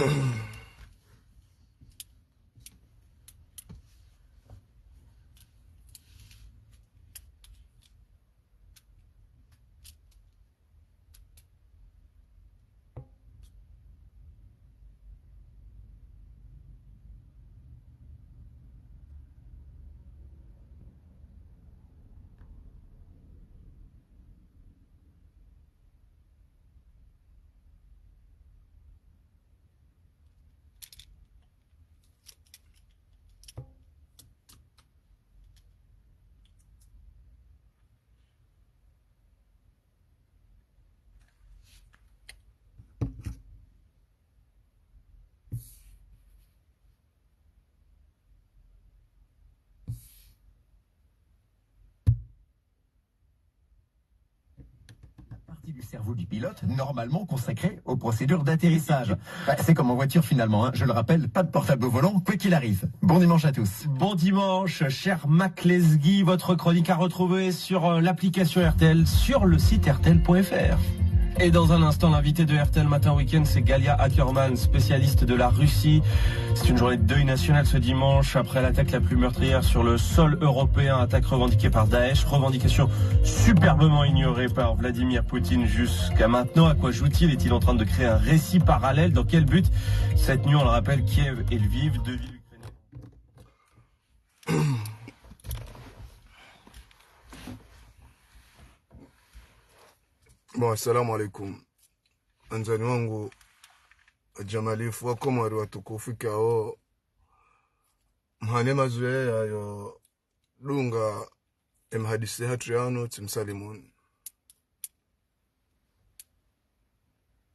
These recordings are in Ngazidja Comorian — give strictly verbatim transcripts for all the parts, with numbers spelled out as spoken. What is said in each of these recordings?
La partie du cerveau du pilote, normalement consacrée aux procédures d'atterrissage. Bah, c'est comme en voiture finalement, hein. Je le rappelle, pas de portable au volant, quoi qu'il arrive. Bon dimanche à tous. Bon dimanche, cher Mac Lesguy. Votre chronique à retrouver sur, euh, l'application R T L, sur le site R T L point F R. Et dans un instant, l'invité de R T L Matin Week-end, c'est Galia Ackerman, spécialiste de la Russie. C'est une journée de deuil national ce dimanche après l'attaque la plus meurtrière sur le sol européen, attaque revendiquée par Daesh, revendication superbement ignorée par Vladimir Poutine jusqu'à maintenant. À quoi joue-t-il ? Est-il en train de créer un récit parallèle ? Dans quel but ? Cette nuit, on le rappelle, Kiev et Lviv, deux villes ukrainiennes. Bon, assalamu alaikum. Wandzani wangu, wajamalifu, wakomori watukufu ikao, mhane mazoea yayo dunga emahadisi hatru yanu, tsimsalimuni.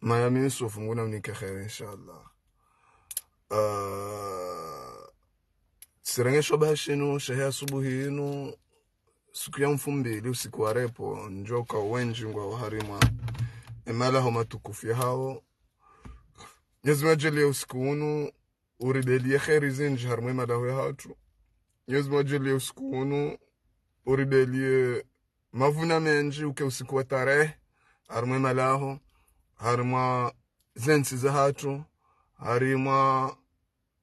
Mayami Yusuf, Mngu namnike kheri, inshallah. Ah, tsirenge sho bahashinu, shehe asubuhi inu, siku ya mfumbili, usiku wa repo, ndjoka wendji ngwao harimwa emalaho matukufu yahawo. Mwenyezi Mungu ajaaliye usiku unu, uribeliye kheri zindji harimwa emalaho yahatru. Mwenyezi Mungu ajaaliye usiku unu, uribeliye mavuna mendji, uke usiku wa tarehi, harimwa emalaho, harimwa zentsi zahatru, harimwa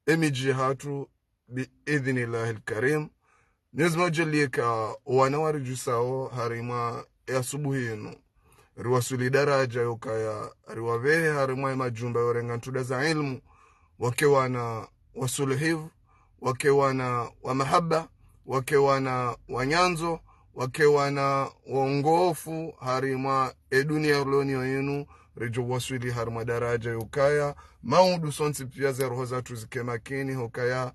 emidji yahatru, bi idhnillahi lkarim. Mwenyezi Mungu ajaaliye ka wana waridjusao harimwa easubuhi inu, riwaswili daraja yokaya riwavehe harimwa emajumba yorenga ntrunda za ilmu, wake wana wasuluhivu, wake wana wa mahaba, wake wana wa nyandzo, wake wana waongofu harimwa edunia riloniyo inu, ridjo waswili harimwa daraja yokaya, maudu sontsi pia zeroho zatru zike makini, hokaya,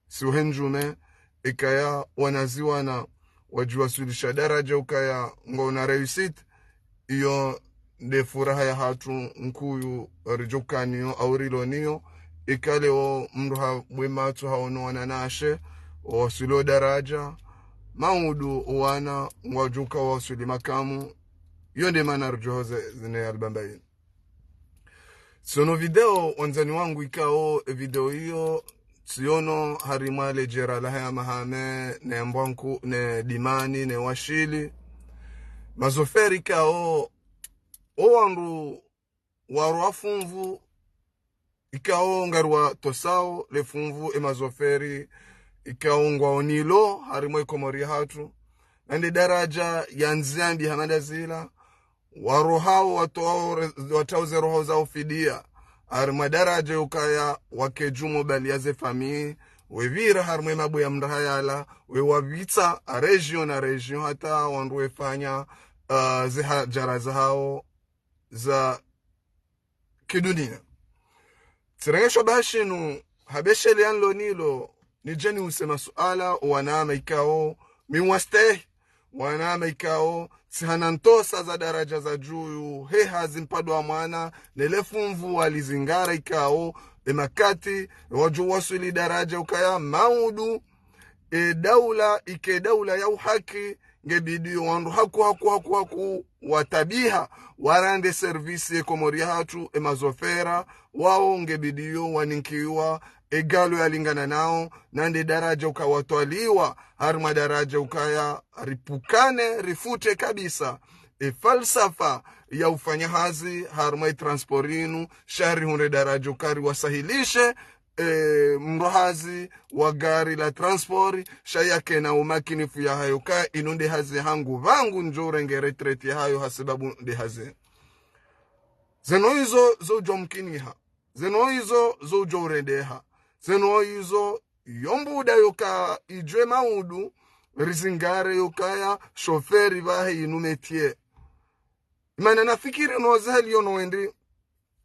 siuhe ndjume, ikaya wanazi wana wadjiwaswilisha daraja ukaya ngwaona réussite, iyo nde furaha yahatru nkuu ridjokaniyo au riloniyo, ikalewo mndru habwe matso haono wananyashe, wawaswilio daraja, maudu wana ngwadjoka wawaswili makamu, iyo nde mana ridjohoze zine albamba inu. Tsiono video, wandzani wangu, ikao video iyo tsiono harimwa ledjera lahe ya Mahame, ne Mbwanku, ne Dimani, ne Washili. Mazoferi ikao, owandru warwa funvu, ikao ngariwatosao le funvu emazoferi, ikao ngwao nilo harimwa eKomori yahatru. Nande daraja ya ndziambi hama nda zila, warohao watoao re-, watao zeroho zao fidia, harimwa daraja yokaya wake djuu mwa bali ya zefamiyi, wevira harimwa emabwe ya mrahayala, wewavitsa région na région hata wandru wefanya, ah, zehadjara zahao za kidunia. Tsirenge sho bahashinu, ha besheleya nilo nilo, nidje niuse masuala wanama ikao mi wastehi, wanama ikao tsihana ntosa za daraja za djuu, he hazi mpandro wa mwana, nele funvu walizingara ikao, emakati, wadjo waswili daraja ukaya maudu, edaula, ike daula ya uhaki, ngebidiyo wandru haku, haku, haku, haku, watabiha, warande service ye Komori yahatru, emazofera, wao ngebidiyo waninkiwa, egalo yalingana nao, nande daraja uka watwaliwa, harimwa daraja ukaya, ripvukane, rifute kabisa, e falsafa ya ufanya hazi harumwa e transport inu, sha rihundre daraja uka riwasahilishe, e, mndru hazi wa gari la transport, sha yakena umakinifu yahayo ka inu nde hazi hangu, pvangu ndjo urenge retraite yahayo hasibabu nde hazi. Zeno izo zo udjo mkiniha. Zeno izo zo udjo urendeha. Zeno izo yo mbuda yoka idjwe maudu, rizingare yokaya shoferi pvahe inu métier. Mana nafikiri no zeheli yono wendi,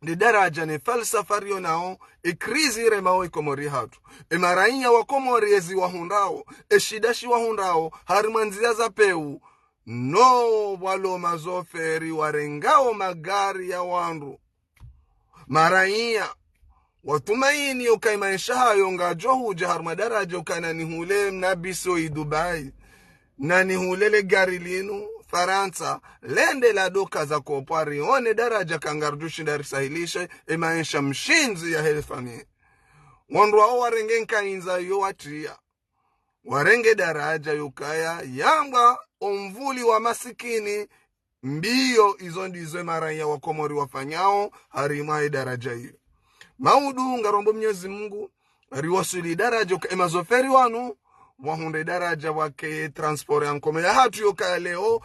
nde daraja ne falsafa riyo nao, e krizi iremao e Komori hatru. E maraiya wa Komori ezi wahundrao, e shida shi wahundrao, harimwa ndzia za peu, no walo mazoferi warengao magari ya wandru. Maraiya watumaini yoka e maesha hayo ngadjo hudja harumwa daraja yoka nanihule mna bisi o i Dubai, nanihule le gari linu Farantsa, lende la doka za kopwa rione daraja ka ngaridjo shinda risahilishe e maesha mshindzi yahe le famiyi. Wandru wao warenge nkaindza yo watriya. Warenge daraja yokaya yamba o mvuli wa masikini, mbiyo izo ndizo e maraiya wa Komori wafanyao harimwa e daraja iyo. Maudu ngarombo Mnyezi Mungu, riwaswili daraja yoka e mazoferi wanu, wahundre daraja wake transport ya nkomo yahatru yokaya leo,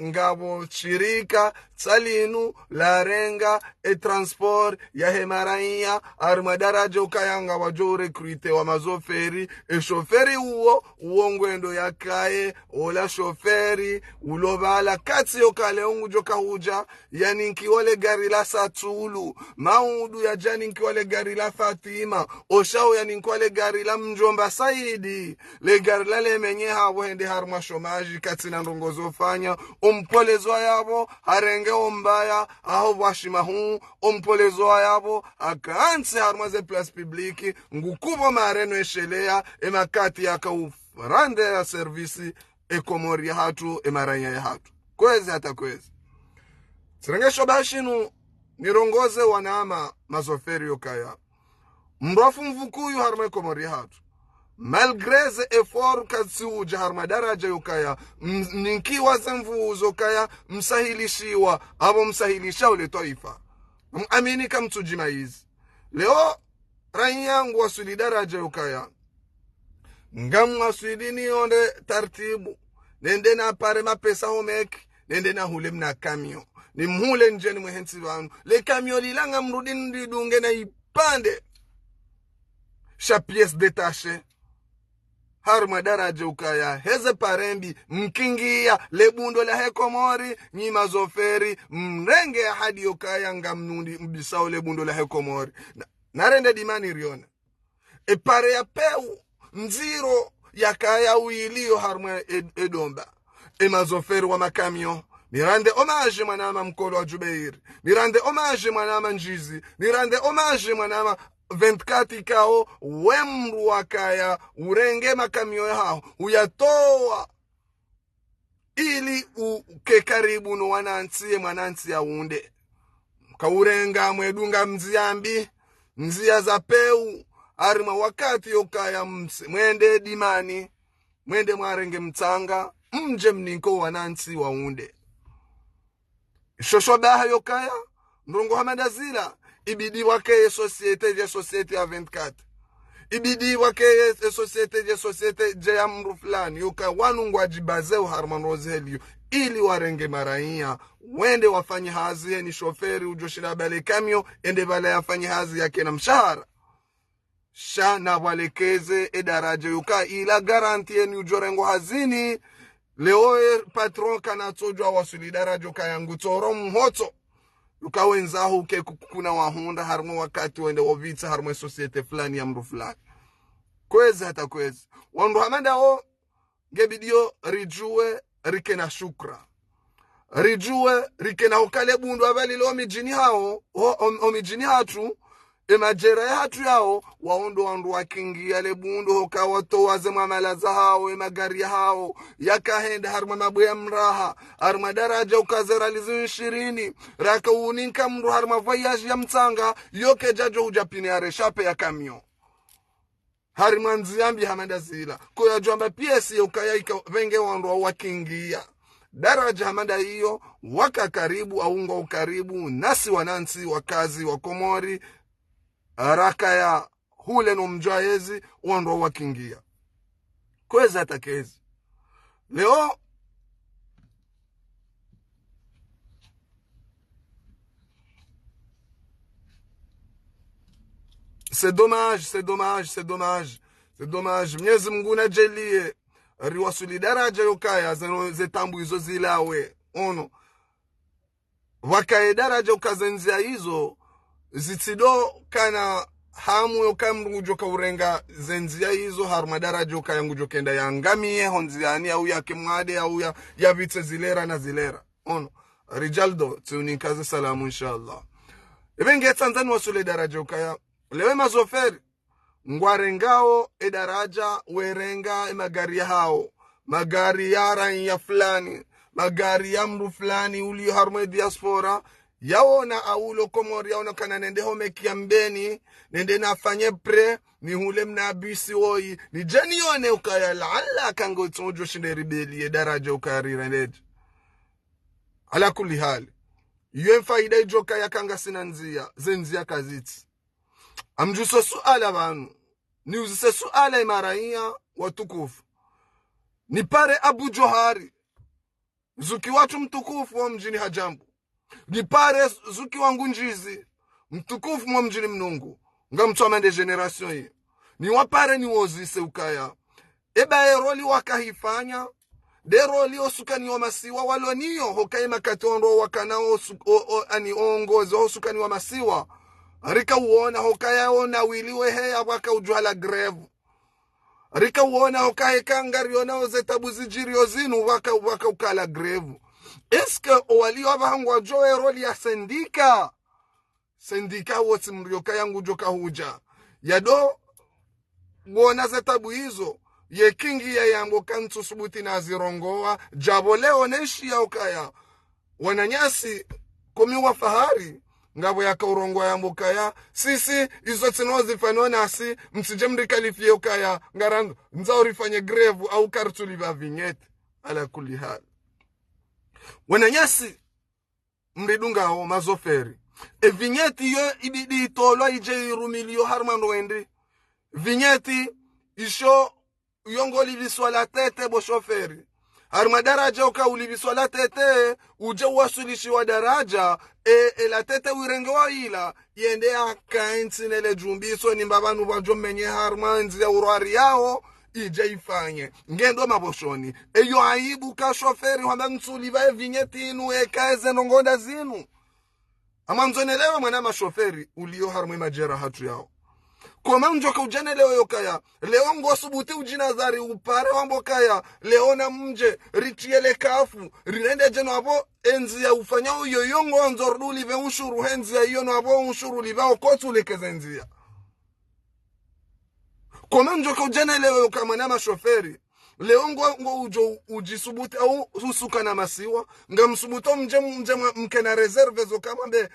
ngapvo shirika tsalinu larenga e transport yahe maraiya, harimwa daraja ukaya ngwadjo recruter wa mazoferi, e shoferi uwo, uwo ngwendo yakaye, ola shoferi, ulo pvala katsi yoka leo ngudjo kahudja, yaninkiwa le gari la satsulu, maudu yadja ninkiwa le gari la Fatima, oshao yaninkiwa le gari la mdjomba Saidi, le gari la lemenye hapvo hende harumwa chômage katsina ndrongo zofanya, o mpolezwa yapvo, harenge o mbaya, aho pvwashima hu, o mpolezwa yapvo, akantsi harumwa ze place publique, ngukupvo mareno esheleya, e makati yaka u rendre ya service, e Komori yahatru, e maraiya yahatru. Kwezi hata kwezi. Tsirenge sho ba shinu, nirongoze wanama mazoferi yokaya. Mndru afu mvukuyu harumwa e Komori yahatru. Malgré ze effort katsi udja harumwa daraja yokaya, m-, ninkiwa ze nvu zokaya, msahilishiwa, apvo msahilisha ule twaifa. Mwamini ka mtsudjima izi. Leo, raiya ngu waswili daraja yokaya. Ngamwaswili nionde tartibu. Nende napare mapesa ho meki. Nende nahule mna camion. Nimhule ndjeni mwehe ntsi pvanu. Le camion lila ngamrudi ndilidunge na ipande sha pièce détachée. Harumwa daraja ukaya heze parembi mkingiya le bundo lahe Komori, nyi mazoferi, mrenge ahadi yokaya ngamnundi mbisao le bundo lahe Komori. Na, narende dimani rione. E pare ya peu, ndziro yakaya uyiliyo harumwa e, e domba. E mazoferi wa ma camion. Nirande hommage mwanama Mkolo wa Jubeir. Nirande hommage mwanama Ndjizi. Nirande hommage mwanama vingt-quatre ikao, we mndru wakaya, urenge ma camion yahaho, uyatowa. Ili uke karibu no wanantsi ye mwanantsi yaunde. Kaurenga mwedunga mndzia mbi, ndzia za peu, harimwa wakati yokaya mse-, mwende dimani, mwende mwarenge mtsanga, mdje mninko wanantsi waunde. Shosho baha yokaya, ndrongo hama nda zila, ibidi wakeye société dje société ya vingt-quatre. Ibidi wakeye société dje société dje ya mndru fulani, yoka wanu ngwadjibazeo harumwa ndrongo ziheliyo, ili warenge maraiya, wende wafanye hazi, yeni shoferi udjo shinda pvale camion, ende pvale yafanye hazi yakena mshahara. Sha napvwalekeze e daraja yoka ila garantie ni udjo rengwa hazini. Leo e patron kanatsodjwa waswili daraja yoka yangu tsoro mhotso. Yoka wendzaho uke ku-, kuna wahundra harumwa wakati wende wopvitsa harumwa e société fulani ya mndru fulani. Kwezi hata kwezi. Wandru hama ndawo, ngebidiyo ridjuwe rikena shukra. Ridjuwe rikena hoka le bundo apvalilo omidjini hawo, ho-, om-, omidjini hatru, e madjera yahatru yawo, wawo ndo wandru wakingiya le bundo hoka watowa ze mwamala zahawo, e magari yahawo, yakahenda harumwa mabwe ya mraha, harumwa daraja uka ze riali zinu shirini, raka uninka mndru harumwa voyage ya mtsanga, yoke djadjo hudja pine ya reshape ya camion. Harimwa ndzia mbi hama nda zila. Ko yadjwamba pièce yokaya ika pvenge wandru wa wakingiya. daraja hama nda iyo, waka karibu, au ngwao karibu nasi wanantsi wakazi wa Komori, rakaya hule no mdjwayezi, wandru wakingia. Kwezi hata kezi. Leo, c'est dommage, c'est dommage, c'est dommage, c'est dommage. Mnyezi Mngu nadjaliye riwasuli daraja yokaya zeno, ze taabu izo zilawe. Ono. Pvwakaye daraja uka ze ndzia izo, zitsido kana hamu yoka mndru ngudjoka urenga ze ndzia izo, harumwa daraja ukaya ngudjokenda yangamiye ho ndziani, au yake mwade, au ya, yapvitse zilera na zilera. Ono, Rijaldo, tsiuninkaze salamu, inshallah. Ebe nge tsandza niwasule daraja ukaya, lewe mazoferi, ngwarengao e daraja, werenga e magari yahao, magari ya raiya fulani, magari ya mndru fulani uliyo harumwa e diaspora, yaona aulo Komori, yaona kana nende ho meki ya Mbeni, nende nafanye prêt, nihule mna bisi woyi, nidje nione ukaya laala kanga utsodjo shinde ribeli ye daraja ukaya rirendeje. Ala kulli hali. Iyo e faida idjo kaya kanga sina ndzia, ze ndzia kazitsi. Ngamdjuso suala pvanu. Niuzise suala e maraiya watukufu. Nipare Abu Johari, zuki watru mtukufu wa mdjini Hadjambu. Nipare zuki wangu Ndjizi, mtukufu mwa mdjini Mnungu. Ngamtswama nde génération yi. Niwapare niwozise ukaya. Eba e rôle wakahifanya, nde rôle osukani wa masiwa walo niyo, hukaya e makati ondro wakana osu-, o, o, ani ongozi osukani wa masiwa. Rika uona hukaya ona wili weheya waka udjuha la grève. Rika uona hukaya eka ngariona oze taabu zidjiriyo zinu waka, waka ukala grève. Est-ce que owaliyo apvaha ngwadjo e rôle ya sendika? Sendika wotsi mndru yokaya ngudjoka hudja. Yado wona ze taabu izo, yekingi ya yambo kantsu subuti nazirongowa, djapvo leo nenshi ya ukaya. Wananyasi, komi wa fahari, ngapvo yaka urongowa yambo kaya, sisi, izo tsino zifanywa nasi, mtsidje mrikalifie ukaya, ngarandzo, ndzao rifanye grève au kartsulipva vignette, ala kulli hali. Wananyasi, mridungao mazoferi. E vignette iyo ibidi itolwa idje irumiliyo harumwa ndrongoo ndri. Vignette isho iyo ngolipviswa la tête bo shoferi. Harumwa daraja uka ulipviswa la tête, udje uwaswilishiwa daraja, e, e la tête wirenge wa ila, yende yakaye ntsi nele djumbiso ni mbapvanu pvwadjo menye harumwa ndzia urwari yao, idje ifanye. Ngendo maboshoni. Eyo aibu ka shoferi hwamba ntsulipva e vignette inu eka eze ndrongoo nda zinu. Ngamwandzo nelewe mwana mashoferi uliyo harumwa e madjera hatru yao. Koma ndjoka udja nelewe yokaya. Leo ngosubuti udjinadhari upare wambo kaya. Leo namdje, ritriye le kafu, rirende dje no apvo, e ndzia ufanya uyo yo ngondzo rudulipve ushuru he ndzia iyo no apvo ushuru lipvao kotsu lekeze ndzia. Koma ndjoka udja nelewe yoka mwana mashoferi. Leo ngo, ngo udjo udjisubuti au usuka na masiwa. Ngamsubuto mdje, mdje mwa, mkena réserve zo kama mbe,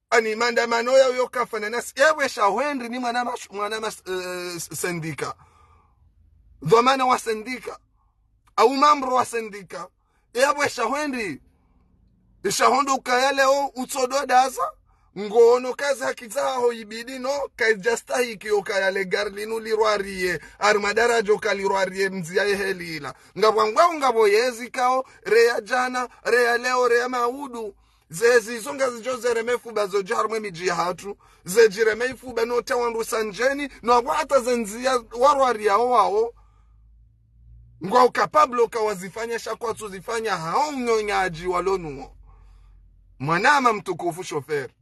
ani maandamano yao yoka fanya nasi. Ewe sha hwendri ni mwana mash-, mwana mas-, eh, s-, sendika. Dhwamana wa sendika. Au mambro wa sendika. Yapvo esha hwendri. Esha hondro ukaya leo utsodo daza. Ngono kazi haki zaho ibidi no, kaidjastahiki ukaya le gari linu lirwariye. Harumwa daraja uka lirwariye mdzia ye heli ila. Ngapvo ngwao ngapvo yezi kao, reya djana, reya leo, reya maudu. Zezi izo ngazidjo zereme fuba zodja harumwa e midji yahatru. Zedjireme ifuba no ta wandru sandjeni, no apvo hata ze ndzia warwariya wao. Ngwao capable uka wazifanya sha kwatsu zifanya hao unyonyadji walo nuwo. Mwanama mtukufu shoferi.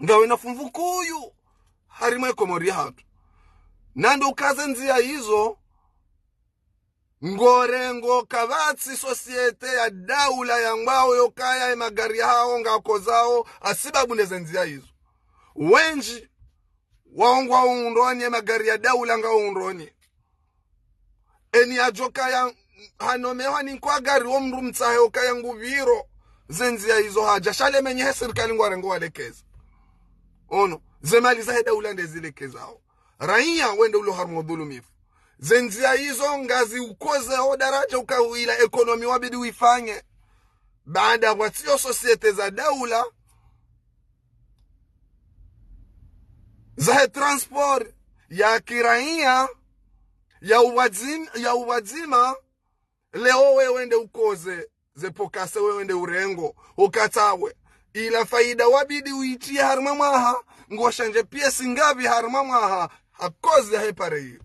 Ngawe na fumvu kuyu. Harumwa e Komori yahatru. Nando ukaze ndzia izo. Ngorengo kapvatsi société ya daula yangwao yokaya e magari yahao ngakozao hasibabu ne ze ndzia izo. Wendji, wao ngwao undroni e magari ya daula ngwao undroni. Eni yadjokaya hano mehwa ni nkwa gari wo mndru mtsahe okaya ngupviro. Ze ndzia izo hadja. Sha le menye he sirikali ngwarengo walekeza. Ono, ze mali zahe daula nde zilekezao. Raiya wende ulo harumwa dhulumifu. Ze ndzia izo ngazi ukoze o daraja uka ila ekonomi wabidi wifanye. Baanda pvwatsiyo société za daula, zahe transport, ya kiraiya, ya uwadzim-, ya uwadzima, leo wewe nde ukoze, ze pokase wewe nde urengo, ukatsawe. Ila faida wabidi uitiye harimwa mwaha, ngoshandje pièce ngapvi harimwa mwaha, hakoze yahe pare iyo.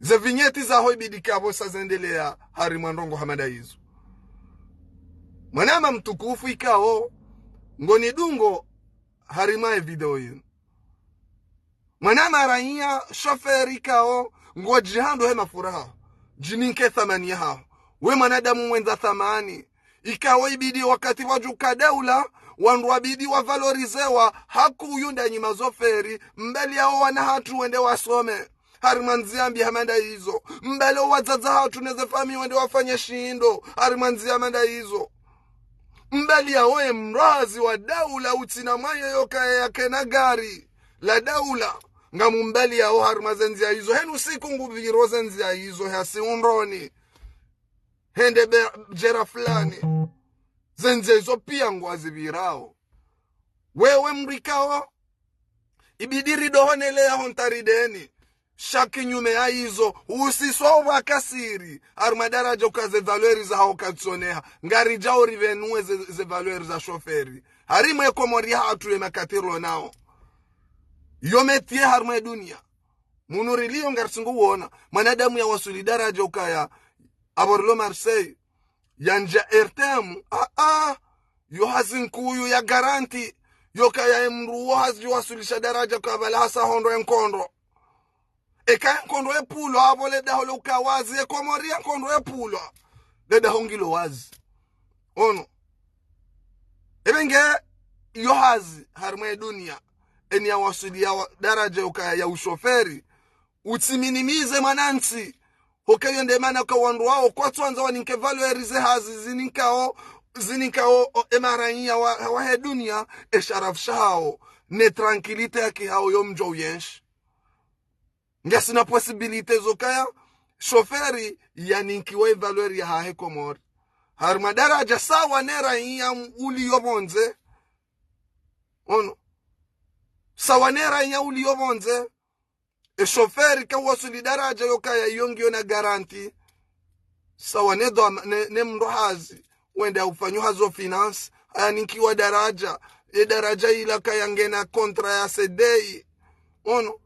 Ze vignette zaho ibidi kapvo sa zendelea harimwa ndrongo hama nda izo. Mwanama mtukufu ikao, ngonidungo harimwa e video yinu. Mwanama raiya, shoferi ikao, ngodjihando he mafura haho. Djininke thamani yaho. We mwanadamu mwendza thamani. Ikao ibidi wakati wadjuka daula, wandru wabidi wavalorizewa, haku uyunda nyi mazoferi, mbeli yao wana hatru wende wasome. Harimwa ndzia mbi hama nda izo. Mbeli wadzadze hatru neze famiyi wende wafanye shindo. Harimwa ndzia hama nda izo. Mbeli yao ye mrazi wa daula utsina mwaye yoka yakena gari la daula. Ngamu mbeli yao harimwa ze ndzia izo. Henu siku ngupviro ze ndzia izo, hasi undroni. Hende be-, djera fulani. Ze ndzia izo piya ngwazipvirao. Wewe mrikao, ibidi ridohonele yaho ntarideni. Sha kinyume ya izo, usiswa ubakasiri, harimwa daraja uka ze valeur zaho katsoneha, ngaridjao ripvenue ze, ze valeur za shoferi. Harimwa e Komori hatru ye makati rilo nao. Yo métier harimwa e dunia. Munu riliyo ngarisingo uona, mwanadamu ya wasuli daraja ukaya, apvo rilo Marseille, yandja R T M, a, a, yo hazi nkuu ya garanti, yoka ya emru wo hazi wasulisha daraja kabla hasa hondro enkondro. Eka enkondro epvulwa, apvo le daho le uka wazi, e Komori enkondro epvulwa. Le daho ngilo wazi. Ono. Ebe nge yo hazi, harimwa e dunia, eni ya wasuli ya wa-, daraja yoka ya ushoferi, utsiminimize mwanantsi. Hoke yo nde mana ka wandru wao kwatsuandza waninke valeur ze hazi zininkao, zininkao, o, e maraiya wa, wahe dunia, e sharafu shahao, ne tranquillité ya kihao yo mdjo uyenshi. Ngasina possibilité zokaya, shoferi yaninkiwa e valeur yahahe Komori. Harimwa daraja sawa ne raiya uliyo pvondze. Ono. Sawa ne raiya uliyo pvondze. E shoferi ka wasuli daraja yokaya yo ngiyo na garanti. Sawa ne dwa-, ne, ne mndru hazi. Wende ufanyo hazi o finance. Ayaninkiwa daraja. E daraja ila kaya ngena contrat ya C D I. Ono.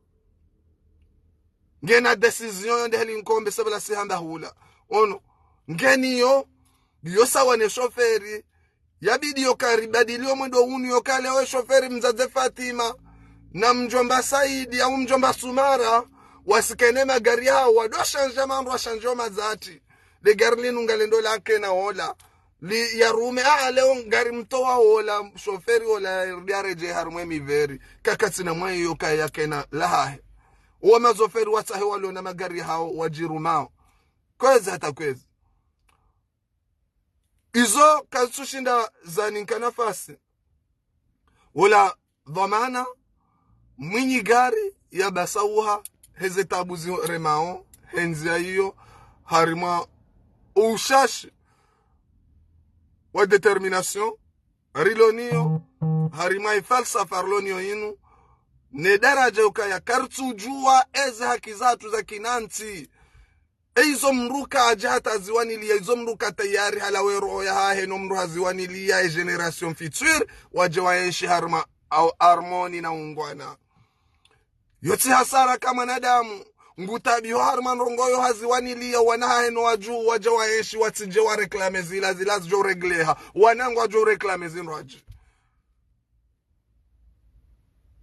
Ngena décision yo nde heli nkombe sabala sihamba hula. Ono. Ngeni yo. Yo sawa ne shoferi. Yabidi yoka ribadili o mwendo unu yoka leo e shoferi mdzadze Fatima na mdjomba Saidi au mdjomba Sumara, wasikene magari yao, wado shanja mambo, washanje o mazati. Le gari linu ngalendo lakena ola. Li ya rume, a, leo ngari mtowa ola, shoferi ola, ya redje harumwa e miveri. Kakatsina mwayi yoka yakena lahahe. Uwa mazoferi watsahe walona magari hao, wadjirumao. Kwezi hata kwezi. Izo kazitsushinda zaninka nafasi. Ola dhwamana, mwinyi gari ya basauha, heze tabu ziremao, he ndzia iyo, harimwa ushashi wa détermination, rilo niyo, harimwa e falsafa rilo niyo inu, ne daraja yokaya karitsudjuwa eze haki zatru za kinantsi. E izo mndru kadja hata ziwaniliya, izo mndru ka tayari halawa e roho yahahe no mndru haziwaniliya e génération future, wadje waenshi harumwa au harmonie na ungwana. Yo tsi hasara ka mwanadamu, ngutabiho harumwa ndrongo yo haziwaniliya, wana hahe no wadjuu, wadje waenshi, watsidje wa réclamer zila, zila zidjo régleha, wana ngwadjo réclamer zindrwadji.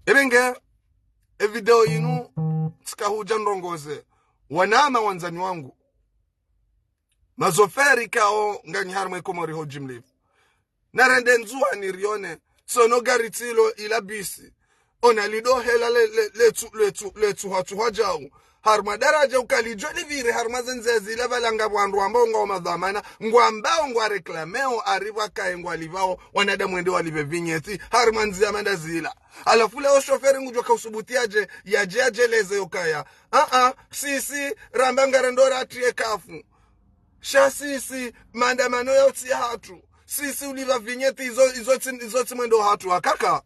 Ebe nge, e video yinu, tsika hudja ndrongoze. Wanama wandzani wangu. Mazoferi kao nganyi harumwa e Komori ho djimlifu. Narende Ndzuwani rione, sono gari tsilo ila bisi. Ona lido hela le, le, le tsu, le tsu, le tsuha tsuha djau. Harumwa daraja uka lidjo lipvire harumwa ze ndziya zila pvala ngapvo wandru wambao ngwao madhwamana, ngwambao ngwareklameo, ari pvwakaye ngwalipvao, wanadamu wende walipve vignette, harumwa ndziya manda zila. Halafu leo shoferi ngudjo kausubuti yadje, yadje yadjeleze yokaya. Ah, ah, sisi, ramba ngarendo ratriye kafu. Sha sisi, maandamano ya utsi hatru. Sisi ulipva vignette izo, izo tsi, izo tsi mwendo hatru, hakaka.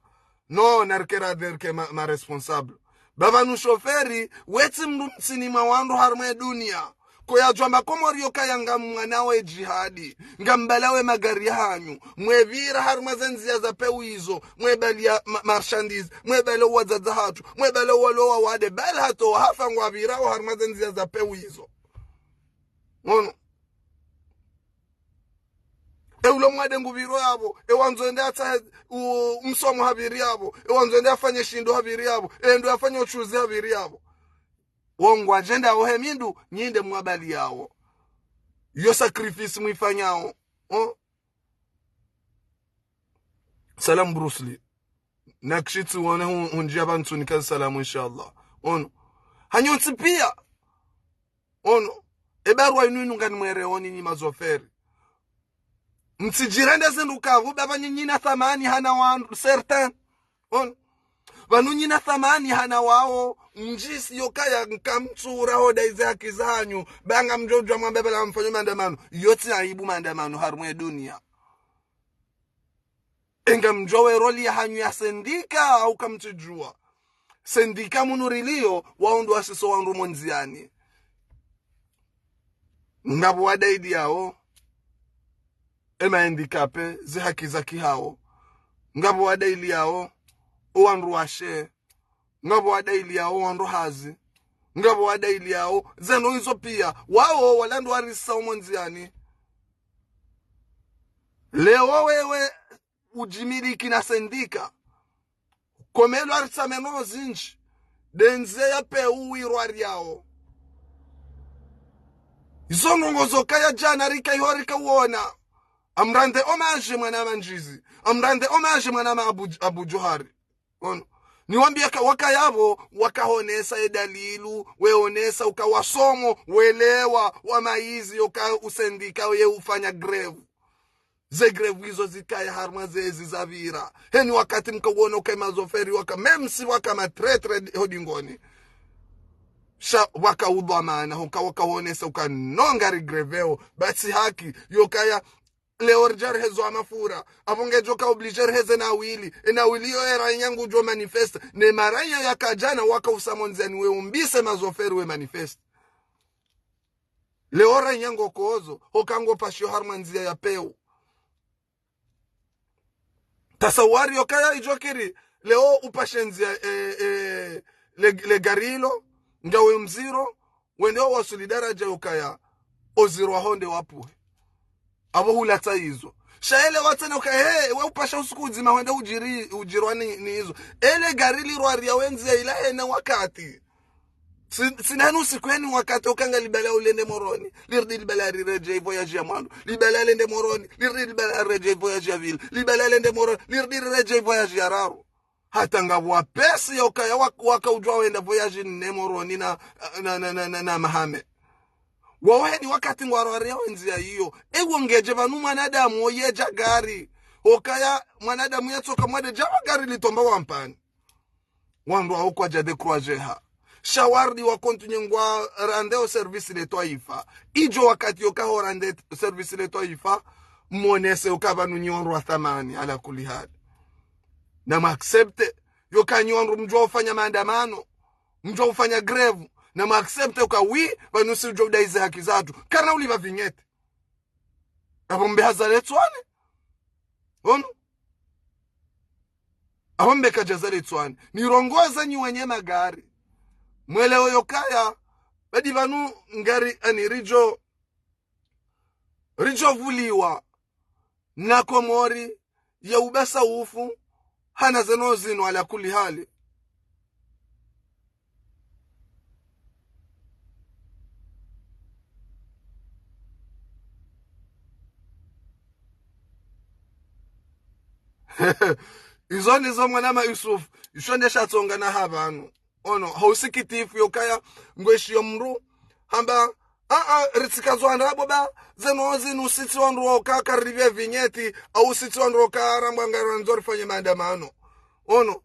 No, narikera derke ma, ma responsable. Baba nu shoferi, wetsi mndru mtsini mwa wandru harumwa ye dunia. Koyadjwamba Komori yokaya ngamwanao ye djihadi, ngambalawe magari hanyu, mwepvira harumwa ze ndziya za pewu izo, mwebaliya ma, marchandise, mwebale wadzadze hatru, mwebale walo wawade, bali hata hafa ngwapvirao harumwa ze ndziya za pewu izo. Ngono. E ulo mwade ngupviro yapvo, e wandzo ende atsahe u, msomo hapviri yapvo, e wandzo ende afanye shindo hapviri yapvo, e ndo afanye uchuzi hapviri yapvo. Wo ngwadjendao he mindru, nyi nde mwabaliyawo. Yo sacrifice mwifanyao. Oh. Salam Bruce Lee. Nakshitsi wone hu, hundjia pvanu ntsunika salamu, inshallah. Ono. Hanyu ntsi pia. Ono. E barua inu inu nganimwereoni nyi mazoferi. Mtsidjirende zindru kavu, baba nyi nyina thamani hana wandru, certains. Ono. Pvanu nyina thamani hana wawo, mdjisi yokaya nkamtsura hoda ize haki zanyu, ba ngamdjo udjwa mwambe pvala mfanyo maandamano, yotsi aibu maandamano harumwa ye dunia. E ngamdjuwa we rôle yahanyu ya sendika, au kamtsidjuwa. Sendika munu riliyo, wao ndo wasiso wandru mo ndziani. Ngapvo wadailiyao, e ma handicapés, ze haki za kihao. Ngapvo wadailiyao, o wandru washe. Ngapvo wadailiyao, o wandru hazi. Ngapvo wadailiyao, zeno izo pia. Wao, wala ndo warisao mo ndziani. Leo wewe udjimiliki na sendika. Komelo aritsameno zindji. Nde ndziya ya pewu irwariao. Izo ndrongoo zokaya djana rika iho rika uona. Amrande hommage mwanama Ndjizi. Amrande hommage mwanama Abu, Abu Djohari. Ono. Niwambia ka, wakaya pvo, wakahonesa ye dalilu, weonesa uka wasomo, welewa, wamaizi, yoka usendika, ye ufanya grève. Ze grève izo zikaya harumwa zezi zapvira. Heni wakati mkauona uka e mazoferi waka, même si waka ma traîtres ho dingoni. Sha waka udhwamana, hoka wakahonesa uka no ngari grèveo, ba tsi haki, yokaya, leo ridja rihezwa mafura, apvo ngedjo ka obligé riheze na wili, e na wili yo era inyangu djo manifeste, ne maranya yaka djana waka usa mo ndziani we umbise mazoferi we manifeste. Leo ranya ngo kozo, hoka ngo pashiyo harumwa ndziya ya pewu. Tasawari yokaya idjo kiri, leo upashe ndziya, eh, eh, le, le gari ilo, ngawe mziro, wende wawasuli daraja yokaya, oziro waho nde wapvuhe. Apvo hulatsa izo. Sha ele watsena uka, he, we upasha usiku udzima hwende udjiri, udjirwa ni, ni izo. Ele gari lirwariya we ndziya ila hena wakati. Tsi, tsina hanu usiku heni wakati uka ngalibala ulende Moroni. Liridi libala riredjei voyage ya mwando. Libala lende Moroni. Liridi libala riredjei voyage ya pvili. Libala lende Moroni. Liridi riredjei voyage ya raru. Hata ngapvo wapesi yokaya wak-, waka udjwa wenda voyage ne Moroni na, na, na, na, na, na Mahame. Wao heni wakati ngwarwariya we ndziya iyo. Ewo ngedje pvanu mwanadamu oyedja gari. Okaya mwanadamu yatsoka mwade djawa gari litomba wampani. Wandru wao kwadja décourager ha. Sha waridi wa continuer ngwa rende o service le twaifa. Idjo wakati yoka ho rende service le twaifa, monese yoka pvanu nyi wandru wa thamani, ala kulli hali. Na ma accepter, yoka nyi wandru mdjuwa ufanya maandamano, mdjuwa ufanya grève, na ma accepter yoka oui, pvanu si udjuwa udai ze haki zatru. Kana ulipva vignette. Apvo mbe hazale tswane. Ono. Apvo mbe kadja zale tswane. Nirongoza nyi wenye magari. Mwelewe yokaya. Badi pvanu ngari ani ridjo. Ridjo vuliwa. Na Komori. Ya ubasa ufu. Hana zeno zinu ala kulli hali. Izo ndizo mwanama Yusuf, isho nde shatsonga na ha pvanu. Ono, ha usikitifu yokaya, ngweshiyo mdru, hamba, a, a, ritsikazwa ndrabo ba, zeno zinu sitsi wandru woka karipve vignette, au sitsi wandru woka rambwa ngarandzo rifanye maandamano. Ono.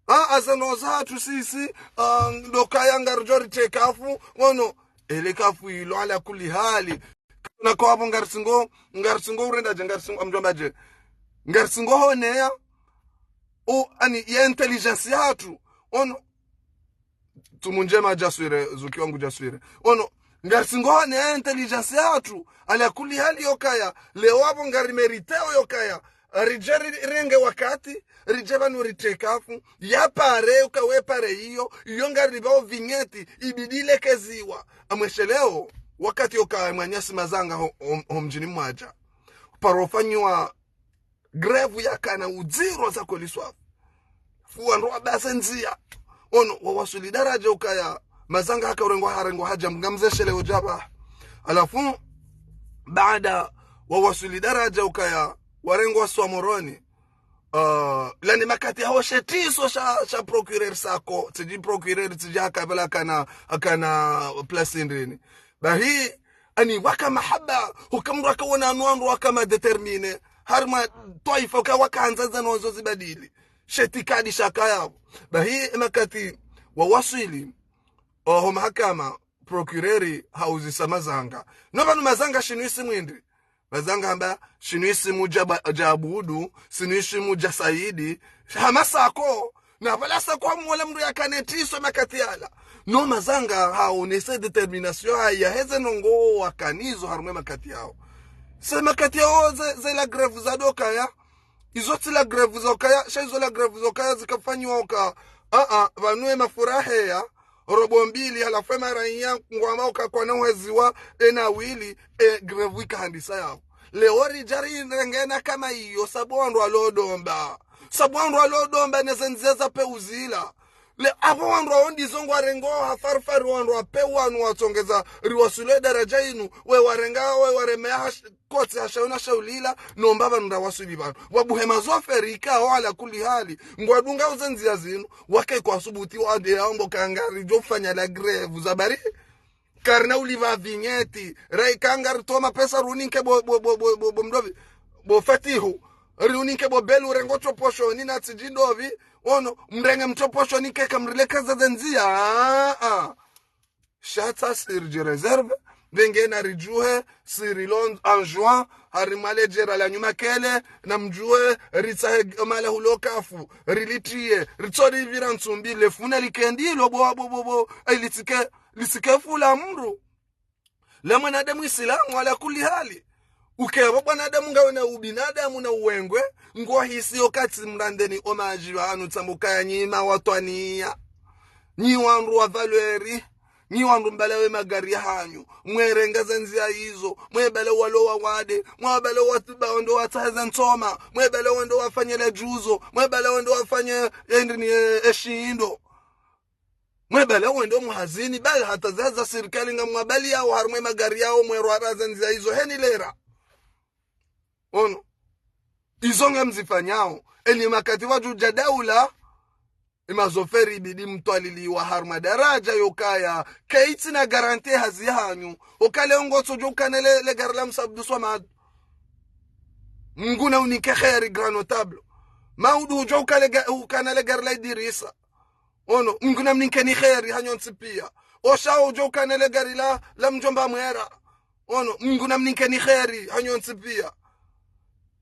A, a, zeno zatru sisi, a, ndokaya ngaridjo ritekafu, ono, ele kafu ilo ala kulli hali. Na kwa apvo ngarisingo, ngarisingo urenda je, ngarisingo amdjomba je. Ngarisingo honeya, o, ani, ya intelligence yatru, ono, tumu ndjema jaswire, zuki wangu jaswire. Ono, ngarisingo honeya ya intelligence yatru, ala kulli hali yokaya, leo apvo ngari mérité yokaya, ridje ri-, renge wakati, ridje pvanu ritekafu, ya pare, uka we pare iyo, iyo ngaripvao vignette, ibidi ilekeziwa. Amwesheleo, wakati yoka mwananyasi Mazanga ho, ho, ho mdjini Mwadja. Paro fanyiwa grève yakana udziro za koliswa. Fuwa ndro abase ndzia. Ono, wawaswili daraja ukaya, Mazanga haka urengwa harengwa hadja, mgamzesheleo djaba. Alafu, baada wawaswili daraja ukaya, warengwa swa Moroni. Uh, lani makati hawo she tiso sha, sha procureur Sako, tsidji procureur tsidji haka pvala kana, kana place ndrini. Bahi, ani waka mahaba, huka mdru waka wona anu wandru waka ma déterminé. Harimwa twaifa uka waka handza zeno zo zibadili. She itikadi shaka yapvo. Bahi, makati wawaswili, oho mahakama, procureur hauzisa Mazanga. No pvanu Mazanga shinu isimu indri. Mazanga hamba, shinu isimu dja ba-, dja Abudu, shinu isimu dja Saidi, hama Sako, na pvala Sako hamuola mdru yakana tiso makati yala. No Mazanga haonese détermination haya heze nongo wakanizo harumwe makati yao. Se makati yao ze, ze la grève za dokaya, izo tsi la grève zokaya, sha izo la grève zokaya zikafanyiwa uka. A, a, pvanu e mafura heya, robo mbili, halafu e maraiya ngwamba uka kwana uheziwa, e na wili, e grève ikahandisa yapvo. Leo ridja rirengena kama iyo, sabu wandru walo domba. Sabu wandru walo domba neze ndzia za peuzila. Le apvo wandru wawo ndizo ngwarengo ha farfari wandru wa peu wanu watsongeza riwaswili daraja inu, we warenga, we waremea hash-, kotsi hashauna shaulila, nomba pvanu ndawaswili pvanu. Wabuhe mazoferika, ho ala kulli hali, ngwadunga uze ndzia zinu, wake kwasubuti wade yaombo ka ngaridjo fanya la grève, za bari, karina ulipva vignette, rai ka ngari towa mapesa runinke bo, bo, bo, bo, bo, bo mdrovi, bo Fatihu, riuninke bo Belu rengo tsoposhoni na tsidji ndrovi, ono, mrenge mtsoposhoni keka mrilekeza ze ndzia, a, a. Sha tsa si ridji réservé, pvenge na ridjuhe, si rilo en juin, harimwa le djera la nyuma kele, na mdjuhe, ritsahe g-, mala hulo kafu, rilitiye, ritsori pvira ntsumbi, le funa likendi, lo bo, bo, bo, bo, e litsike, litsike fula mdru. Le mwanadamu Isilamu, ala kulli hali. Uke apvo mwanadamu ngawe na ubinadamu na uwengwe, ngwahisi yo katsi mrandeni omaji pvanu tsambuka ya nyima watwaniya. Nyi wandru wa valeur, nyi wandru mbala we magari ya hanyu, mwerenga ze ndzia izo, mwebala walo wawade, mwebala watuba wendo watsahe ze ntsoma, mwebala wendo wafanye le djuzo, mwebala wendo wafanye endri ni, e, eshindo. Mwebala wendo muhazini, bali hata za, za sirikali ngamwabali yao, harumwe magari yao, mwerwara ze ndzia izo, heni lera. Ono. Izo ngamzifanyao. Eni makati wadjudja daula, imazoferi ibidi mtwaliliwa harumwa daraja yokaya, keitsi na garantie hazi hanyu. Okale ongotsodjo ukana le, le gari la Msa Abdou Swamad. Mngu na unike kheri grand notable. Maudu udjo ukale ga-, ukana le gari la Idirisa. Ono, Mngu na mninkeni kheri hanyu ntsi pia. Osha udjo ukana le gari la, la mdjomba Mwera. Ono, Mngu na mninkeni kheri hanyu ntsi pia.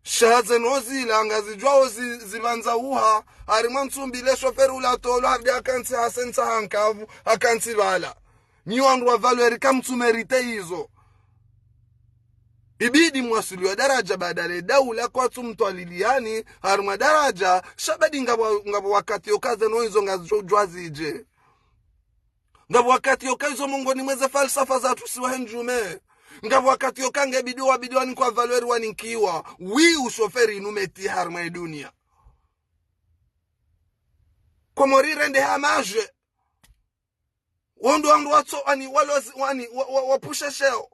Sha zeno zila ngazidjwao zi-, zipvandza uha, harimwa ntsumbi le shoferi ula tolo, harudi hakantsi hasentsa hankavu, hakantsi pvala. Nyi wandru wa valeur kamtsu mérité izo. Ibidi mwaswili wa daraja badala daula kwatsu mtwaliliani, harimwa daraja, sha badi ngapvo, ngapvo wakati yoka zeno izo ngazidjodjwa zidje. Ngapvo wakati yoka izo mongoni mweze falsafa zatru siwa he ndjume. Ngapvo wakati yoka ngebidi wabidi wanikwa valeur waninkiwa. Wi ushoferi inu meti harimwa idunia. Komori rende hamaje. Wondo wandru watso ani walozi, ani wa, wa, wapushe sheo.